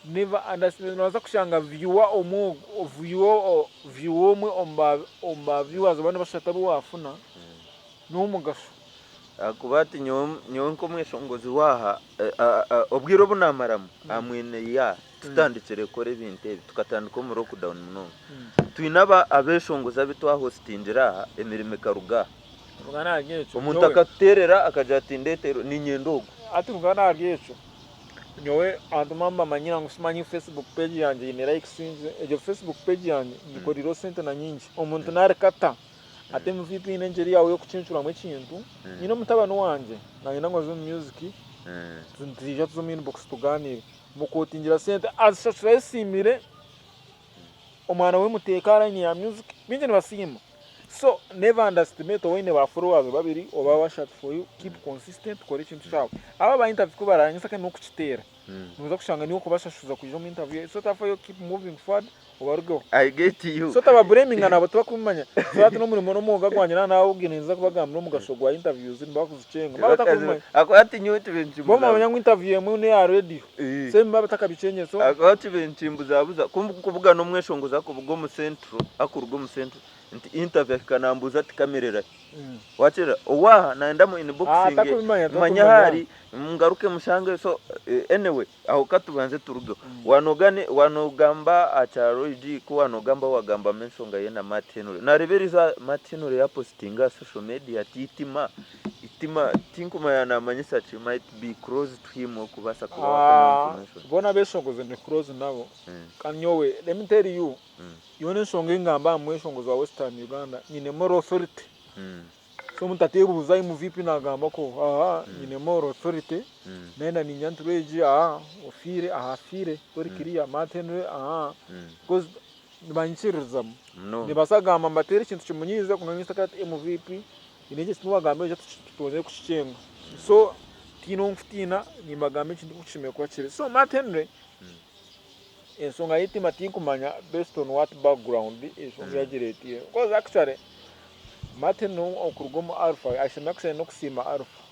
Never underestimate nobaasa kushanga viewer omwe viewer omwe omu ba viewers oba nibashatu abu wafuna n'owomugasho. Ahakuba hati nyowe nk'omweshongozi waaha obwire obu naamaramu aha mwine ya tutandikire kukora ebintu ebi tukatandika omu lockdown munonga twine abeshongozi abu twahositingire aha emirimo ekaruga aha. Omuntu akatuteerera akagira ati ndeetera niinyenda ogu. Hati ruga ahari ekyo Nyowe abantu bambamanyira ngu simanyi Facebook page yangye eine likes nyingi, egyo Facebook page yangye ngikoriireho sente na nyingi. Omuntu narikata atemu VPN engyeri yaawe y'okukincuramu ekintu, nyine omutabani wangye nayenda ngu aze omu music, nitwija tuze omu inbox tugaaniire. Mukotingira sente azishashura ayesiimire, omwana we muteeke aha line ya music, baingi nibasiima. So never underestimate oba oine ba followers babiri oba bashatu for you keep consistent kora ekintu kyawe. Abo aba interview ku baranyisa kandi n'okukiteera noza kushanga niiwe okubashashuza kwija omu interview so otafayo keep moving forward obarugeho. I get you. So otababureminga nabo tibakubimanya. So hati n'omurimo n'omwoga gwangye naaba naawugire ninza kubagambira omugasho gwa interviews nibakuzikyenga baba batakubimanya. Ahakuba hati nyowe kibaire Bo nikimbuzabuza. bamanya ngu interview emwe n'eya radio so nibaba batakabikyengyere so. Ahakuba kibaire nikimbuzabuza ku ndikubugana omweshongozi arikuruga omu central arikuruga omu central nti interview ahika nambuuza ati camera erahi? Wakirora owaaha nayenda mu inboxinge manye ahu ari ngaruke mushange so anyway aho katubanze turugeho. Waanogamba aha kya Roy G ku waanogamba waagambamu enshonga ye na Matt Henry. Naareeba eriizooba Matt Henry yaapositinga aha social media ati eitima. Eitima tinkumanya namanyisa ki might be close to him okubaasa kuba wafuna information. Boona abeshongozi ndi close nabo kandi nyowe let me tell you yoona enshonga eyingamba aha mweshongozi wa western Uganda nyine moral authority so omuntu atebuuza MVP nagamba ko aa nyine moral authority nayenda niinya nti Rwegi aa ofiire aha afiire tori clear Matt Henry aa because Nibanyikiririzamu. Munonga. Nibaasa kugamba mbateere ekintu kimunyiize kwonka nyowe ntakati MVP haine eki wagamba ekyo tutongyeire kukikyenga. So tihaine ou nkutiina nimbagamba ekintu oku kishemereire kuba kiri. So Matt Henry ensonga y'eitima tinkumanya based on what background ensonga eyagireetiire. Because actually Matt Henry okuruga omu Alpha ashemereire actually n'okusiima Alpha.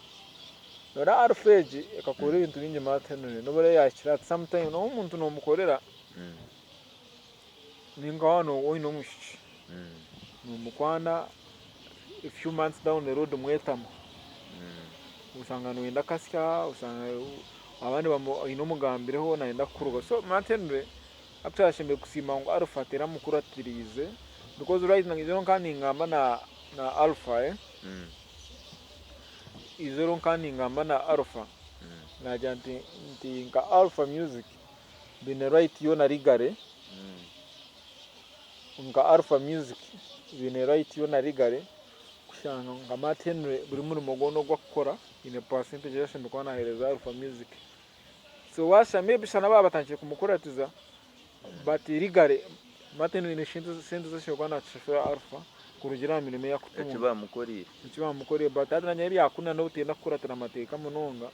Noreeba Alpha egi ekakora ebintu bingi Matt Henry nobu eraabe yaahikire ati sometime nobu omuntu nomukorera Ninka waaba oine omwishiki nomukwana a few months down the road mwetama, oshanga noyenda akasya, oshanga abandi oine omugambireho nayenda kukuroga. So Matt Henry actually ashemereire kusiima ngu Alpha teramukuratiriize because right now eizooba nkaba ningamba na Alpha, eizooba nkaba ningamba na Alpha nagira nti nka Alpha music Baine right yoona legally nka Alpha Music baine right yoona legally kushanga nka Matt Henry buri murimo gwona ogu akukora haine percentage ei ashemereire kuba naheereza Alpha Music. So waashusha maybe shana baaba batandikire kumukuratiza but legally Matt Henry haine sente ezi ashemereire kuba naashashura Alpha kurugiirira aha mirimo ei akutunga. Eki baamukoreire. Eki baamukoreire but hati naanye ebyakuna n'obutenda kukuratira amateeka munonga.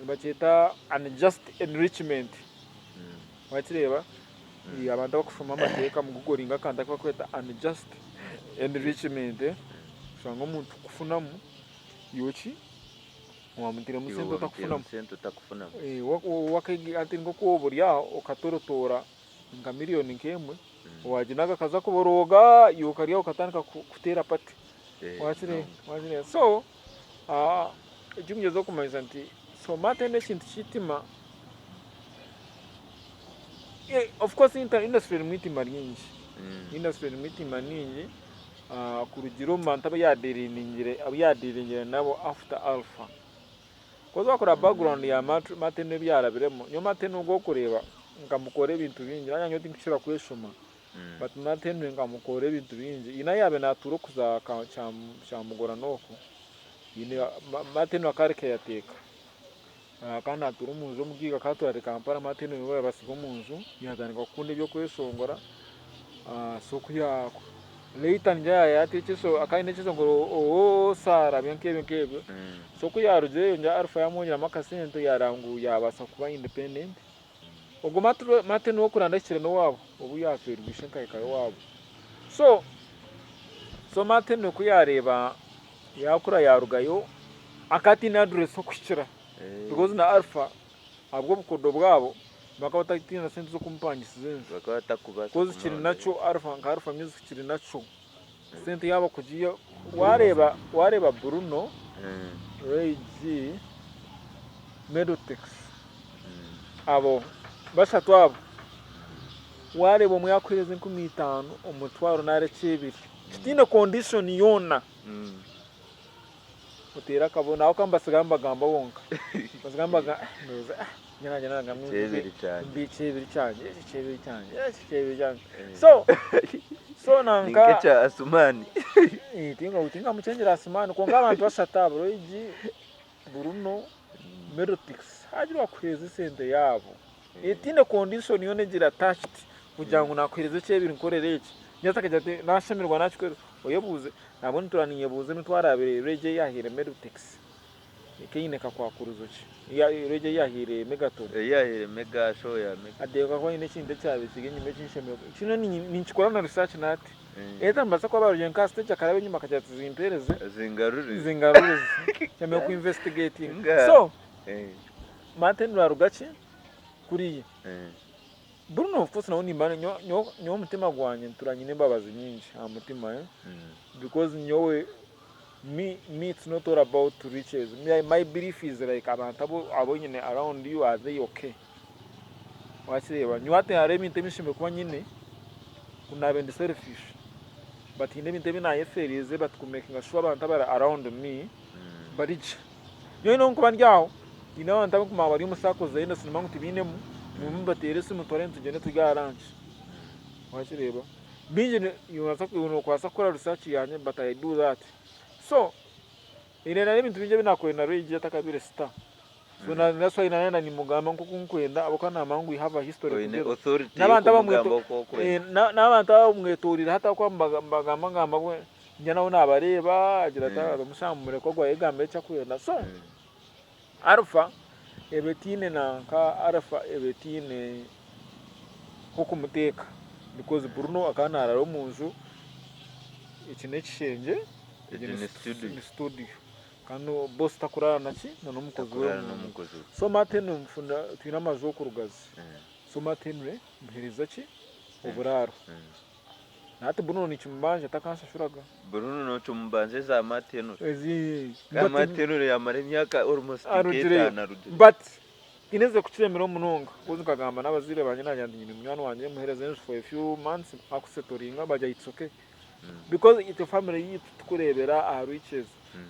Nibakyeta unjust enrichment wakireeba abantu abakushoma amateeka mugugoringe akantu aku barikweta unjust enrichment oshanga omuntu kukufunamu iwe ki wamuteiremu sente otakufunamu hati nk'oku waaba ori aho okatorotoora nka miriyoni nk'emwe waginaga akaza kuborooga iwe okari aho okatandika kuteera pate wakireeba so. Ekirikugyeza kumanyisa nti somate n'ekintu ky'eitima, of course industry erimu eitima ringi, industry erimu eitima ringi kurugiirira omu bantu abu yaadiringire nabo after Alpha. Ahakuba wakureeba background ya Martin ebi yaarabiremu, nyowe Martin ogu orikureeba nkamukora ebintu bingi, nyowe tinkukira kweshoma. But Matt Henry nkamukorera ebintu bingi, haine ahu yaabaire naatuura okuza Kyamugorana okwo, haine Matt Henry akaba ari caretaker, akaba naatuura omu nju omugaiga akaba atuura ari Kampala, Matt Henry niwe yaabatsiga omu nju yaatandika kukunda eby'okweshongora, so ku ya later ningira yaateeka akaba aine ekyeshongoro ooh Sarah nk'ebyo nk'ebyo, so ku yaarugireyo ningira Alpha yaamwongyeramu akasente yaareeba ngu yaabaasa kuba independent. Ogwo Martin ow'okuranda ahikire n'owaabo obu yaafeerwa ishe nkahika owaabo. So, so Martin ku yaareeba yaakura yaarugayo akaba ataine address okuhikira because na Alpha ahabw'obukodo bwabo bakaba bataine na sente z'okumupangisiza enju. Bakaba batakubaasa Because kiri kumurondera. nakyo Alpha nka Alpha Music kiri nakyo sente yaabo kugiiha waareeba waareeba Bruno, Ray G, Medotex. Abo bashatu abo waareeba omwe yaakuheereza 5000, omutwaro nari ekyebiri kitaine condition yoona, oteere akabono aho ka nibatsigara nibagamba bonka. Nibatsigara nibagamba ndowooza nyowe naanye nagamba Ekyebiri kyangye. mbe ekyebiri kyangye, ekyebiri kyangye, ekyebiri kyangye. So so Ni nanka nk'ekya Asumaani. Tinkamukyengera Asumaani kwonka abantu bashatu abo Roigi, Bruno, Melotix hagira owakuhereza esente yaabo etiine condition yoona egiri attached kugira ngu nakuhereza ekyebiri nkorere eki nyewe akagira ati nashemererwa nakikuhereza oyebuuze nabwo nitura ninyebuuza emitwaro abiri Reggie eyahaire Melotix ekaine kakwakurizo ki Reggie eyahaire Megaton Eyahaire Mega show ya Mega. Ateekwa kuba aine ekintu ekyabaire kiri enyima ekinshemereire kinu ninkikora na research nati Either nibaasa kuba barugire nka aha stage akaraba enyima akagira ati zimpereze Zingarurize. zingarurize nshemeriire ku investigatinga Nga. so Eh, Martin naruga ki kuriya eh. Bruno of course nawe nimba nyowe nyowe omutima gwangye nituura nyine embabazi nyingi aha mutima eh because nyowe me me it's not all about riches me my belief is like abantu abu abu oyine around you are they okay wakireeba nyowe hati hariho ebintu ebi nshemereire kuba nyine ku naabe ndi selfish but haine ebintu ebi naayefeereize but ku makinga sure abantu abari around me. Bari gye. Nyowe n'obu nkuba ndi aho, haine abantu abu nkumanya bari omu circles za industry nimanya ngu tibainemu, nimwe mubateere esimu mutware nitugyenda turye aha lunch. Wakireeba? Bingi nokubaasa kukora research yangye but I do that. So, haine n'ebintu bingi ebi nakorire na Ray G atakabaire star. So that's why nayenda nimugamba nkoku nkwenda ahabw'okuba namanya ngu we have a history Oine together. authority N'abantu y'okumugamba abamweto oku okwenda. n'abantu abamwetorire hati ahabw'okuba nibagamba ngamba mbwenu njya nabo nabareeba agira ati omushana mumureke ogwo ayegambire eki akwenda. So Alpha eba etaine nanka Alpha eba etaine h'okumuteeka because Bruno akaba naraara omunju, eki n'ekishengye Egi ni studio. ni studio. Kandi boss takuraara na ki? Na n'omukozi we Takuraara omunju. n'omukozi we. So Matt Henry mufuna twine amaju okurugazi. So Matt Henry muhereza ki? Oburaaro. Na hati Bruno nikimubanja takanshashuraga. Bruno nokimubanja eza Matt Henry. Ezi Kandi but Matt Henry yamara emyaka almost arugireyo. nk'etaano arugireyo. But tineze kukiremeraho munonga coz nkagamba n'abazaire bangye nagira nti nyine munywani wangye muhereze enju for a few months akusetoringa bagira it's okay. Because itwe family yaitu titukureebera aha riches,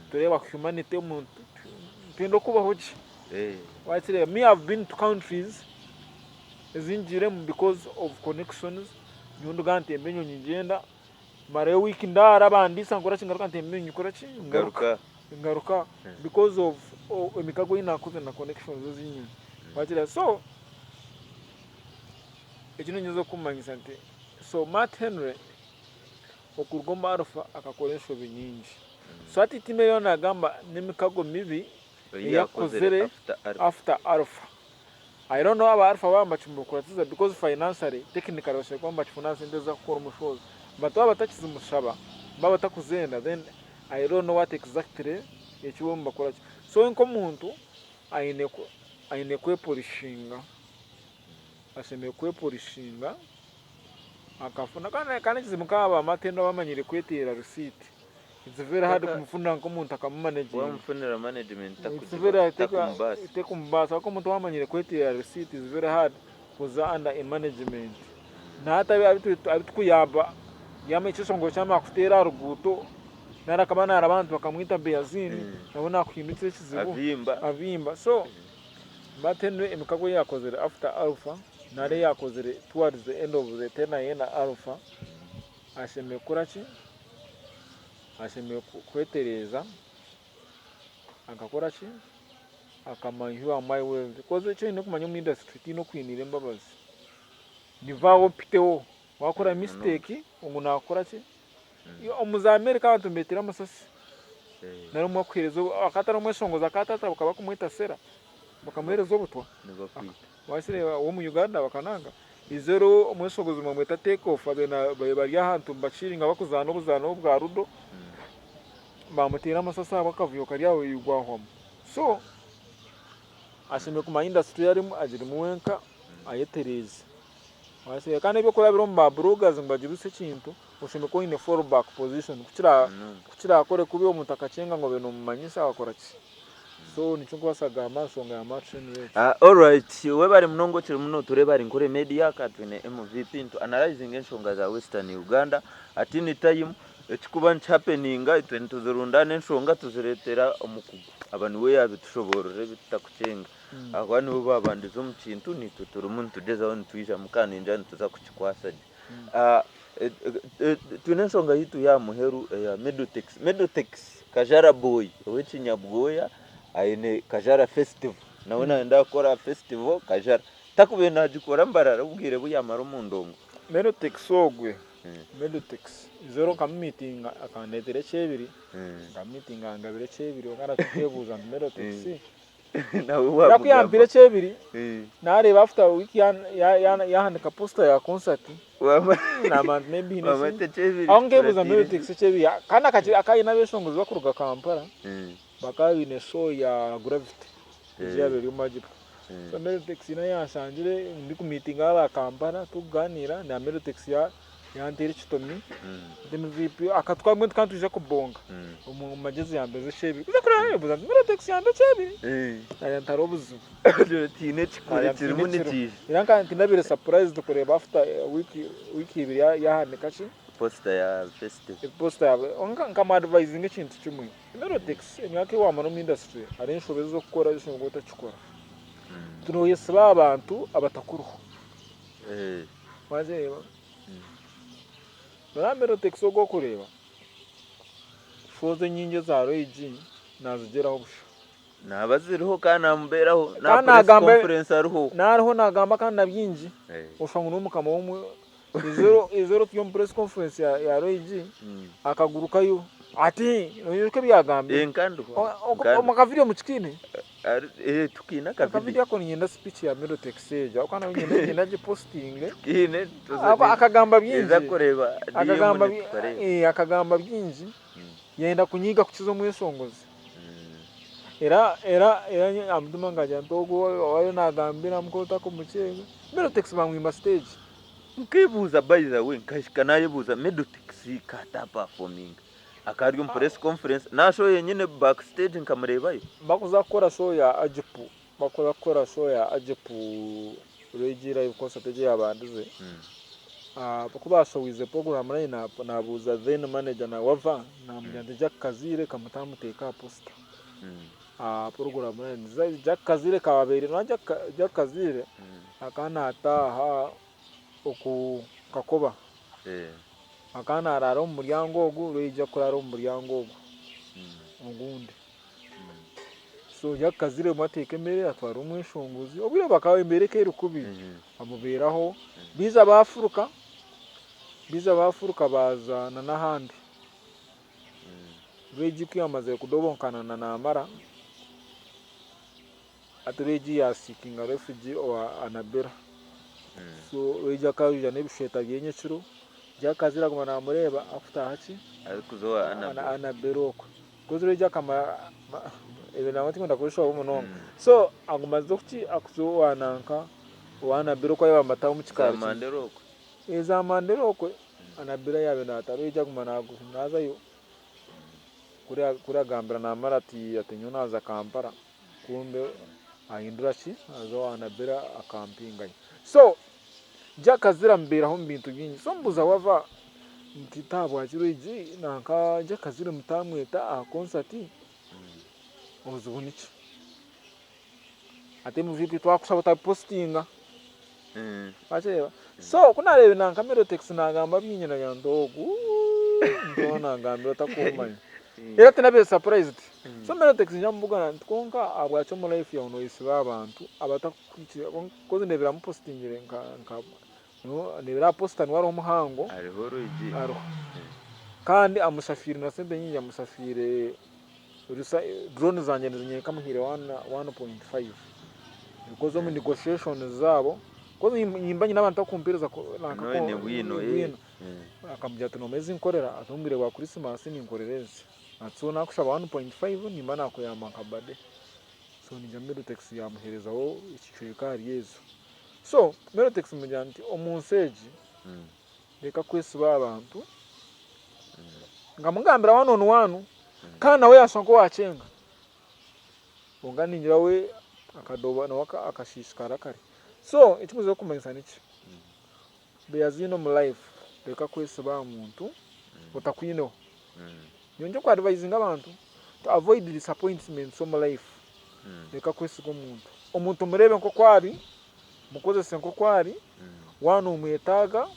nitureeba humanity omuntu, nitwenda okubaho gye. Wakireeba me have been to countries ezi ngiiremu because of connections, nyowe nduga ntemba enyonyi ngyenda, marayo week ndaara bandiisa nkoraki ngaruka ntemba enyonyi nkoraki ngaruka, ngaruka because of emikago ei naakozire na connections ezi nyine. Wakireeba so eki niinyeza kukumanyisa nti so Matt Henry Okuruga omu Alpha akakora enshobi nyingi. So hati tiimu eriyo nagamba n'emikago mibi Ei yakozire eyakozire after Alpha. after Alpha. I don't know aba Alpha baaba nibakimukuratiza because financially, technically bashemereire kuba nibakifuna sente ezi akukora omu shows but baaba batakizimushaba, baaba batakuzenda then I don't know what exactly eki bo nibakora ki. So we nk'omuntu aine aine kwepolishinga, ashemereire kwepolishinga. Akafuna kandi kandi ekizibu nk'aba matendo abamanyire kweteera receipt it's very hard Taka- kumufunira nk'omuntu akamumaneginga. Wamufunira management It's takugiba very hard takumubaasa. tekumubaasa ahabw'okuba omuntu owamanyire kweteera receipt it's very hard kuza under a management. Na hati abitukuyamba yamanya ekyeshongoro kyamara kuteera aha ruguuto nari akaba naaraba abantu bakamwita Beaziini nawe nakuhindukira ekizibu Abimba. abimba so Martin emikago ei yakozire after Alpha nari ei yakozire towards the end of the tenure ye na Alpha, ashemereire kukora ki? Ashemereire kwetereeza akakora ki? Akamanya who am I with because eki oine kumanya omu industry tihaine okwiniire embabazi, nivaaho opiteho, wakora mistake ogu nakukora ki? Omu za America abantu nibeteera amasasi nari omwe akuheereza akaba atari omweshongozi akaba atatabuka bakumweta sera bakamuheereza obutwa wakireeba ow'omu Uganda bakananga eizooba omweshongozi nibamweta take off babaire bari ahantu nibaciringa bakuzaana obuzaano bwa rudo bamuteera amasasi ahabw'akavuyo kari aho gwahwamu so ashemereire kumanya industry ei arimu agirimu wenka ayetereeze. Kandi eby'okurabira omu ba bloggers ngu bagiruse ekintu, oshemereire kuba oine fall back position ku kirakore kubi omuntu akakyenga ngu obaire nomumanyisa wakora ki? So nikyo nkubaasa kugamba aha nshonga ya March Henry egyo. Alright, webare munonga okiri muno otureebe ahari Nkore Media kandi twine MVP nitu analyzinga enshonga za Western Uganda at any time ekikuba nikihappeninga itwe nituzirundaana enshonga tuzireetera omukugu aba niwe yabitushoboorora ebi tutakukyenga. Ahakuba nibo baabandize omu kintu, naitwe turimu nitugyezaho nitwijamu kandi ningira nituza kukikwasa gye. Twine enshonga yaitu y'aha muheru eya Medotex. Medotex Kajara boy ow'ekinyabwoya aine Kajara festival. Nawe naayenda kukora festival Kajara. Takubaire naagikora Mbarara obwire bu yaamara omu ndongo. Medotex ogwe, Medotex eizooba nkamumiitinga akandeetera ekyebiri, nkamumiitinga angabira ekyebiri kwonka nakyo nkeebuuza nti Medotex Nawe Ku yampire wamugamba. ekyebiri, nareeba after week yahandika poster ya concert, namba nti maybe haine Wamweta eki. ekyebiri Aho nkebuuza kikuratire. Melotex ekyebiri kandi akaba aine abeshongozi bakuruga Kampala, bakaba baine show ya Gravity egi eyabaire eri omu Magic. So Melotex nayo yanshangire ndi kumiitinga aba Kampala tukuganiira na Melotex yanteera ekitomi nti MVP akatwara mbwenu tukaba nitwija kubonga omu magyezi yambeeza ekyebiri kuza kureeba nyebuuza nti Melotex yampa ekyebiri nagira nti hariho obuzibu. Ogira oti haine ekikuru ekirimu nikiija. Era nkaba nti nabaire surprised kureeba after week, week ibiri yahandika ki? Poster ya festival. Poster ya nka nkamu advisinga ekintu kimwe, Melotex emyaka ei wamara omu industry hariho enshobe ezi orikukora ezi oshemereire kuba otakikora. Noyesiba aha bantu abatakuriho. Wagireeba? Noreeba Melotex ogu orikureeba, shows enyingi eza Roy G nazigyeraho busha. Naaba ziriho kandi namubeeraho na Kandi press nagamba conference ariho. Nariho nagamba kandi na bingi Eh. oshusha ngu niwe mukama w'omu izooba izooba turi omu press conference ya ya Roy G akagurukayo ati noijuka ebi yagambire Eh, nkandiho. O- Nkandiho. omu kavidiyo mukikiine Ari- eh, tukiine akavidiyo. Akavidiyo ako niinyenda speech ya Milotex egyo ahabw'okuba nayo niinyenda niinyenda ngipositinge Tukiine tuza Ahabw'okuba akagamba bingi eza kureeba akagamba DM bi- nitukareeba. eh, akagamba bingi yayenda kunyiga kukiza omweshongozi Era era era aha mutima nkagira nti ogu ou ariyo nagambira muka otakumukyega. Milotex bamwima stage. Nkebuuza by the way nkahika nayebuuza Milotex ka ata performinga akaba ari omu press conference na show yenyine back stage nkamureebayo. Bakuza kukora show ya Agip bakuza kukora show ya Agip Reggae Live Concert egi eyabandize ku bashowize program line up nabuuza then manager Wava namugira nti Jack Kaziire kamutamuteeka aha poster. Aha program line Jack Kaziire kababeire Jack Kaziire akaba nataaha oku Kakoba akaba naraara omu muryango ogu Rweyija kurara omu muryango ogu ogundi. So Jack Kaziire obumwe ateeka emere atwara omweshongozi obwire bakaba embeera ekaba eri kubi bamubeeraho baija bafuruka baija bafuruka baaza n'ahandi. Rwegi ku yamazire kudobonkana na Namara, hati Rwegi yasiikinga refugi owa Anabira. So Rwegi akaija n'ebishweta bye nyekiro, Jack Kazire aguma namureeba akutaaha ki? Arikuza owa Anabira. Anabira okwe. Because Rwegi akamara, ebyo nangwa tinkwenda kubishoboorora munonga. So aguma aza kuki? Akuza owa nanka, owa Anabira oku abaire bamutaho omu kikaari Za kimwe. Mandera okwe. Za Mandera okwe. Anabira yaabaire naataaha oija aguma naazayo kuri agambira Namara ati ati nyowe naaza Kampala kumbe ahindura ki aza owa Anabira akampingayo. So Jack Kazira amubeeraho omu bintu bingi so mbuuza waava nti tahabwaki Rwigi nanka Jack Kazira mutaamweta aha concert obuzibu niki? Ati MVP twakushaba otabipositinga. Wakireeba? So ku naareebire nanka Milotex naagamba bingi nagira nti ogu nti nagambira otakumanya. Era tinabaire surprised. So Milotex ngyamubugana nti kwonka ahabwaki omu life yaawe noyesiba abantu abatakuhikire coz ndeebire amupositingire nka nka ndeebire aha poster niwe ariho muhango. Hariho orwigi. Ariho. Kandi amushafiire na sente nyingi amushafiire Drone zangye nizinyereka muhaire 1.5 because omu negotiations zaabo because nimba nyine abantu abakumpereza Noine bwino eh. Akamugira ati noomanya ezi nkorera ati omu bwire bwa Christmas ninkorera ezi ati so nakushaba 1.5 nimba nakuyamba nka bade so ningira Milotex yamuherezaho ekicweka ahari ezo. So Milotex mugira nti omunsi egi reka kwesiba abantu nkamugambira one on one Kandi nawe yaashusha nk'owaakyenga. Kwonka ningira we akadoba nawe akashiishikara kare. So eki nkuza kumanyisa niki? Beyaziine omu life reka kwesiba aha muntu otakwineho. Nyowe nikyo nku advisinga abantu to avoid disappointments omu life. Reka kwesiga omuntu. Omuntu mureebe nk'oku ari, mukozese nk'oku ari, waaba nomwetaaga,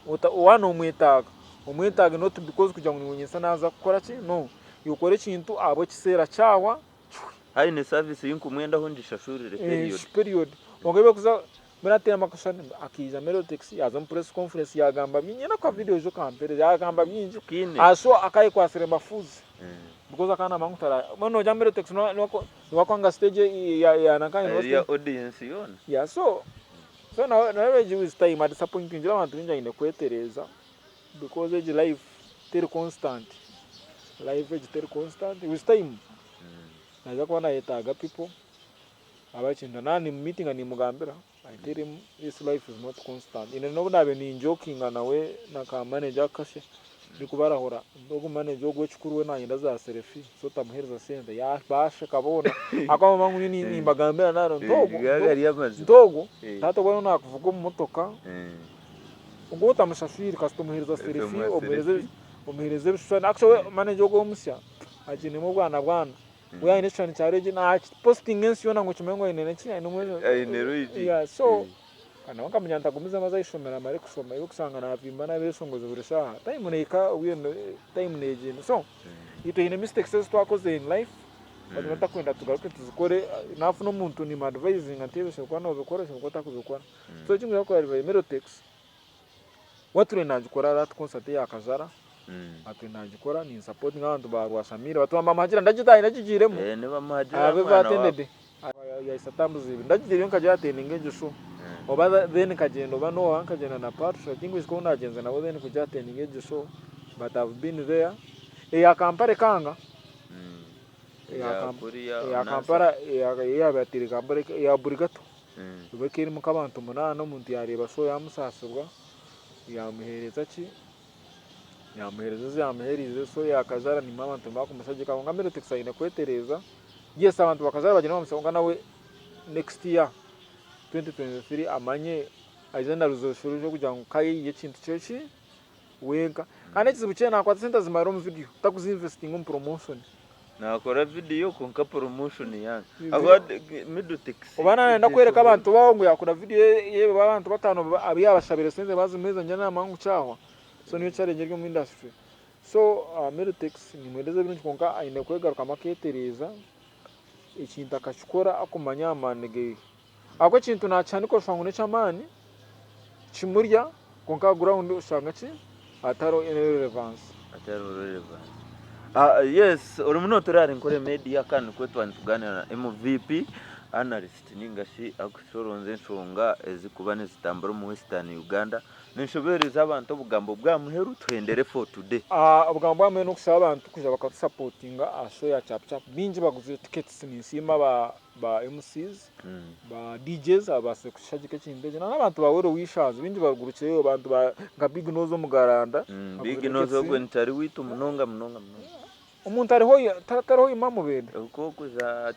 waaba nomwetaaga, omwetaage not because kugira ngu niiwe nyentsya naaza kukora ki, no, iwe okore ekintu ahabw'ekiseera kyahwa kihwe. Haine service ei nkumwendaho ngishashurire period. Period. Kwonka ebi orikuza mbwenu hati akashushani akaija Melotex yaaza omu press conference yaagamba bingi, nyine aka video ejo kampereze, yaagamba bingi, Tukiine. so akaayekwasire mafuuzi. Because akaba namanya ngu tara mbwenu nogira ngu Milotex niwe akwanga stage ya nanka Eri ya audience yoona. Yeah so so nawe egi with time a disappointingire abantu baingi aine kwetereeza because egi life teri constant, life egi teri constant with time naija kuba nayetaaga people abakintu naaba nimu meetinga nimugambira I tell him this life is not constant. Ine n'obu naabaire ninjokinga nawe na ka manager ako kasya ndikubarahura nti ogu manager ogu ekikuru we nayenda za selfie so otamuheereza sente basheka boona ahakuba bamanya ngu nyowe nimbagambira naro nti ogu Gaaba gari amazima. nti ogu taata ogu ariyo nakuvuga omu motoka. Ogwo otamushashwire kasita omuhereza selfie, Omuha omuhereza selfie. omuhereza ebishushani. Actually we manager ogwo omusya akinemu obwana bwana. We aine ekishushani kya Regi nakipositinga ensi yoona ngu ekimanye ngu aine neki aine omwe Aine Regi. Yeah so kandi nawe nkamugira nti agumizemu aze ah'eishomero amare kushoma iwe kushanga navimba nabeeshongozi buri shaaha. Time nehika obwire time negyenda. So itwe haine mistakes ezi twakozire in life but tutakwenda tugaruke tuzikore. Nafuna omuntu nimu advisinga nti ebi oshoboire kuba nobikora oshoboire kuba otakubikora. So eki nkuza kukora Melotex wature nagikora that concert eya Kajara atwe nagikora ni supportinga abantu ba Rwashamira batu bamuhagira ndagitaha ndagigiiremu Eh, nibamuhagira I've ever mwana waabo. attended yahisa atambuza ibiri ndagigiireyo nkagira attendinga egyo show oba then nkagyenda oba noha nkagyenda na Patrick tingwijuka ou nagyenze nabo then kugira attendinga egyo show but I've been there eya Kampala ekanga eya Kampala eyabaire ateire Kampala eya Burigato Eba eka erimu nk'abantu munaana omuntu yaareeba show yaamusaasibwa, yaamuheereza ki, yaamuheereza ezi yaamuheerize so yaakazaara nimwo abantu baakumushagiika kwonka Milotex aine kwetereeza, yes abantu bakazaara bagyenda nibamushagiika kwonka nawe next year 2023 amanye aije na resolution y'okugira ngu ka ayihe ekintu kye ki wenka. Kandi ekizibu kye nakwata esente azimara omu video takuzinvestinga omu promotion. Nakora video kwonka promotion yanga. Ahabw'okuba Middletex Oba nayenda kwereka abantu baho ngu yakora video ye abantu batano abu yabashabire esente bazimuherize ningira namanya ngu kyahwa. So niyo challenge eri omu industry. So Middletex nimuhereza ebirungi kwonka aine kwegarukamu aketereeza ekintu akakikora akumanya amaani geye. Ahabw'okuba ekintu nakihanika oshusha ngu neky'amaani kimurya kwonka aha ground oshanga ki hatariho any relevance. Hatariho relevance. Ah, yes, orimu notura ahari Nkore Media kandi nikwo twaba nituganira na MVP analyst ninga shi arikucoronza enshonga ezikuba nizitambura omu Western Uganda. Ninshobeereza abantu obugambo bwa muheru tuhendere for today. Ah, obugambo bwa muheru n'okushaba abantu kwija bakatusapotinga aha show ya Chap Chap. Baingi baguzire tickets ninsiima ba ba MCs, ba DJs ababaasize kushagika ekintu eki n'abantu ba well wishers baingi barugurukireyo abantu ba nka Big Nose Omugaranda Big Nose ogwe nitari waitu munonga munonga munonga. Omuntu ariho tariho Imam Mubende? Nk'oku za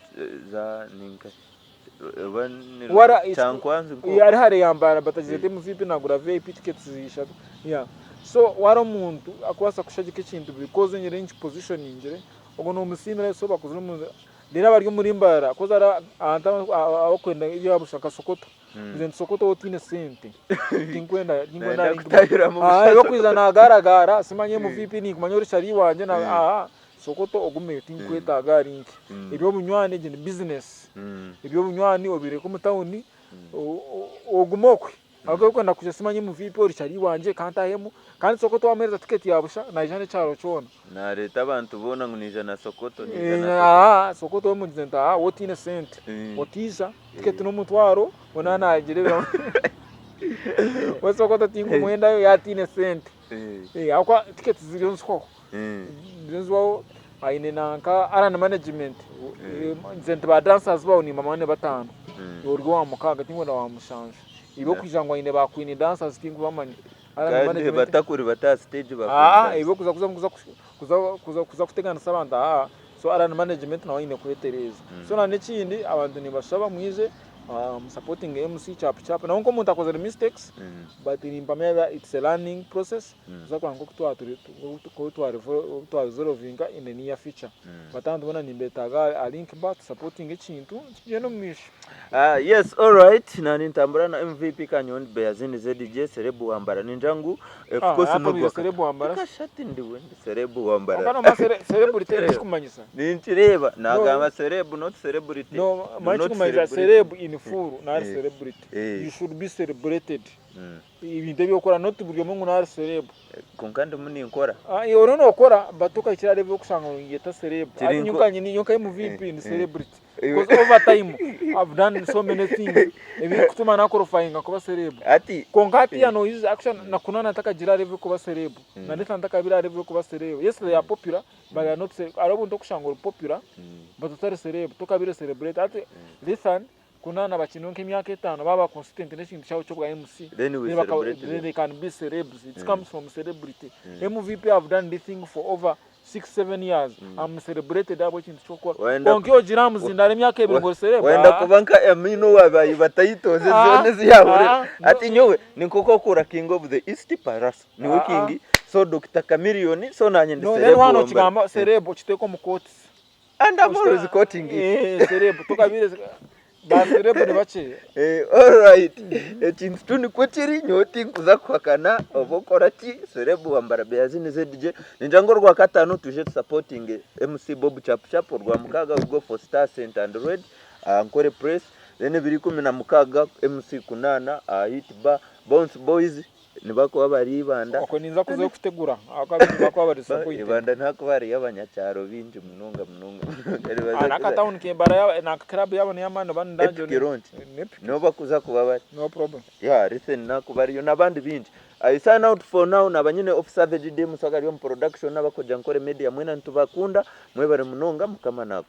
za ninka oba ni Wara Kyankwanzi nk'oku. Ari hare yambara but agize ati MVP nagura VIP tickets ishatu yeah so wari omuntu akubaasa kushagika ekintu because nyine nkipositioningire ogwo nomusiimira so bakozire omu Reero abari omuri Mbarara koz hariho abantu abakwenda ebyabusha nka Sokoto. Nze ndi Sokoto waaba otiine sente tinkwenda tinkwenda Nayenda kutahiramu busha. Orikwija nagaragara simanya MVP ninkumanya ori shari wangye Sokoto ogumeyo tinkwetaaga ahari nkye. Eby'obunywani egi ni bizinesi. Eby'obunywani obireke omu tawuni ogume okwe. Ahabw'okuba orikwenda kwija simanya MVP ori chari wangye kantahemu kandi Sokoto wamuhereza ticket ya busha naija n'ekyaro kyona. Nareeta abantu boona ngu naija na Sokoto naija na Sokoto. Sokoto we mugize nti aha we otiine sente otiija ticket n'omutwaro we naaba nagireeberamu we Sokoto tinkumwendayo yaaba atiine sente ahabw'okuba ticket ziriyo nizihwaho ziriyo nizihwaho aine nanka Allan management ngize nti ba dancers bawe nimbamanya ni bataano iwe ori owa mukaaga tinkwenda owa mushanju. Iwe okwija ngu aine ba queen dancers tinkubamanya. Kandi batakuribata aha stage ba queen dancers. Iwe kuza kuza kuza kuza kuteganisa abantu aha so Allan management nawe aine kwetereeza. So na n'ekindi abantu nibashaba mwije mu supportinge MC Chapu Chapu nawe nk'omuntu akozire mistakes but nimpamya that it's a learning process tuza kureba nk'oku twa resolvinga in the near future. But abantu boona nimbetaaga aha link bar tu supportinge ekintu kigyende omu maisho. Ah, yes alright na nintambura na MVP kanyowe ndi Beyazini ZDJ Serebu Wambara ningira ngu of Ah, course hati nogwa obaire Serebu Wambara. Kashati ndiwe ndi Serebu Wambara. Kwonka nomanya celebrity ekikumanyisa. Ninkireba nagamba Serebu not celebrity. No, manya Not ekikumanyisa celebrity. celeb in full nari celebrity. Eh. You should be celebrated. Ebintu ebi okora not buri omwe ngu nari celeb. Kwonka ndimu ninkora. Ah, iwe oriyo nokora but okahikira level yokushanga ngu ninyeta celeb. Kiri Hati nko- nyowe nka MVP ndi celebrity. Because over time I've done so many things ebirikutuma naqualifyinga kuba celeb. Hati Kwonka hatiya noyiza actually na Kunana takagira level yokuba celeb. Na Nathan takabire level yokuba celeb. Yes they are popular but they are not celeb. Hariho obuntu okushanga ori popular but otari celeb tokabire celebrated. Hati Nathan, Kunana bakineho nk'emyaka etaano baaba consistent n'ekintu kyabo ky'obwa MC Then we then celebrate then them. they can be celebs. It comes from celebrity. MVP have done this thing for over. 6, 7 years, I'm celebrated ahabw'ekintu ky'okukora. Wayenda Kwonka ogira aha muzindaaro emyaka ebiri ngu ori celeb, Wayenda ah. kuba nka Amina owabaire batayitoze Ah, zoona ezi yahurira. ah, no. Ati nyowe ni nk'oku okura King of the East Pallaso. Niwe Ah, ah. King, so Dokita Chameleone, so nanye ndi No, then celeb waaba wa Mbara. nokigamba celeb okiteeke omu quotes. And I'm always quoting it. Eh, celeb tokabire ba celeb ni bakye. Eh, alright. Ekintu tu nikwo kiri, nyowe tinkuza kuhakana oba okora ki, celeb wa Mbara Beazini ZJ. Ningira ngu orwakataano twije tusapotinge MC Bob Chapu Chapu, orwamukaaga we go for Star Cent and Red, aha Nkore Press. Then 26 MC Kunaana aha Hit Bar, Bounce Boys nibakuba bari Ibanda. Okwe ninza kuzayo kutegura ahabw'okuba abaingi bakuba bari disappointed. Ibanda nihakuba hariyo abanyakyaro baingi munonga munonga munonga. Nibaza Ah, n'aka kuza- town k'embara yabo na club yabo ney'amaani oba Epic nindangi Launch. Ni Epic. Niho bakuza kuba bari. No problem. Yeah, listen nakuba ariyo n'abandi baingi. I sign out for now naba nyine Officer Savage D Musaga ari omu production n'abakugira Nkore Media mwena nitubakunda mwebare munonga Mukama naakora.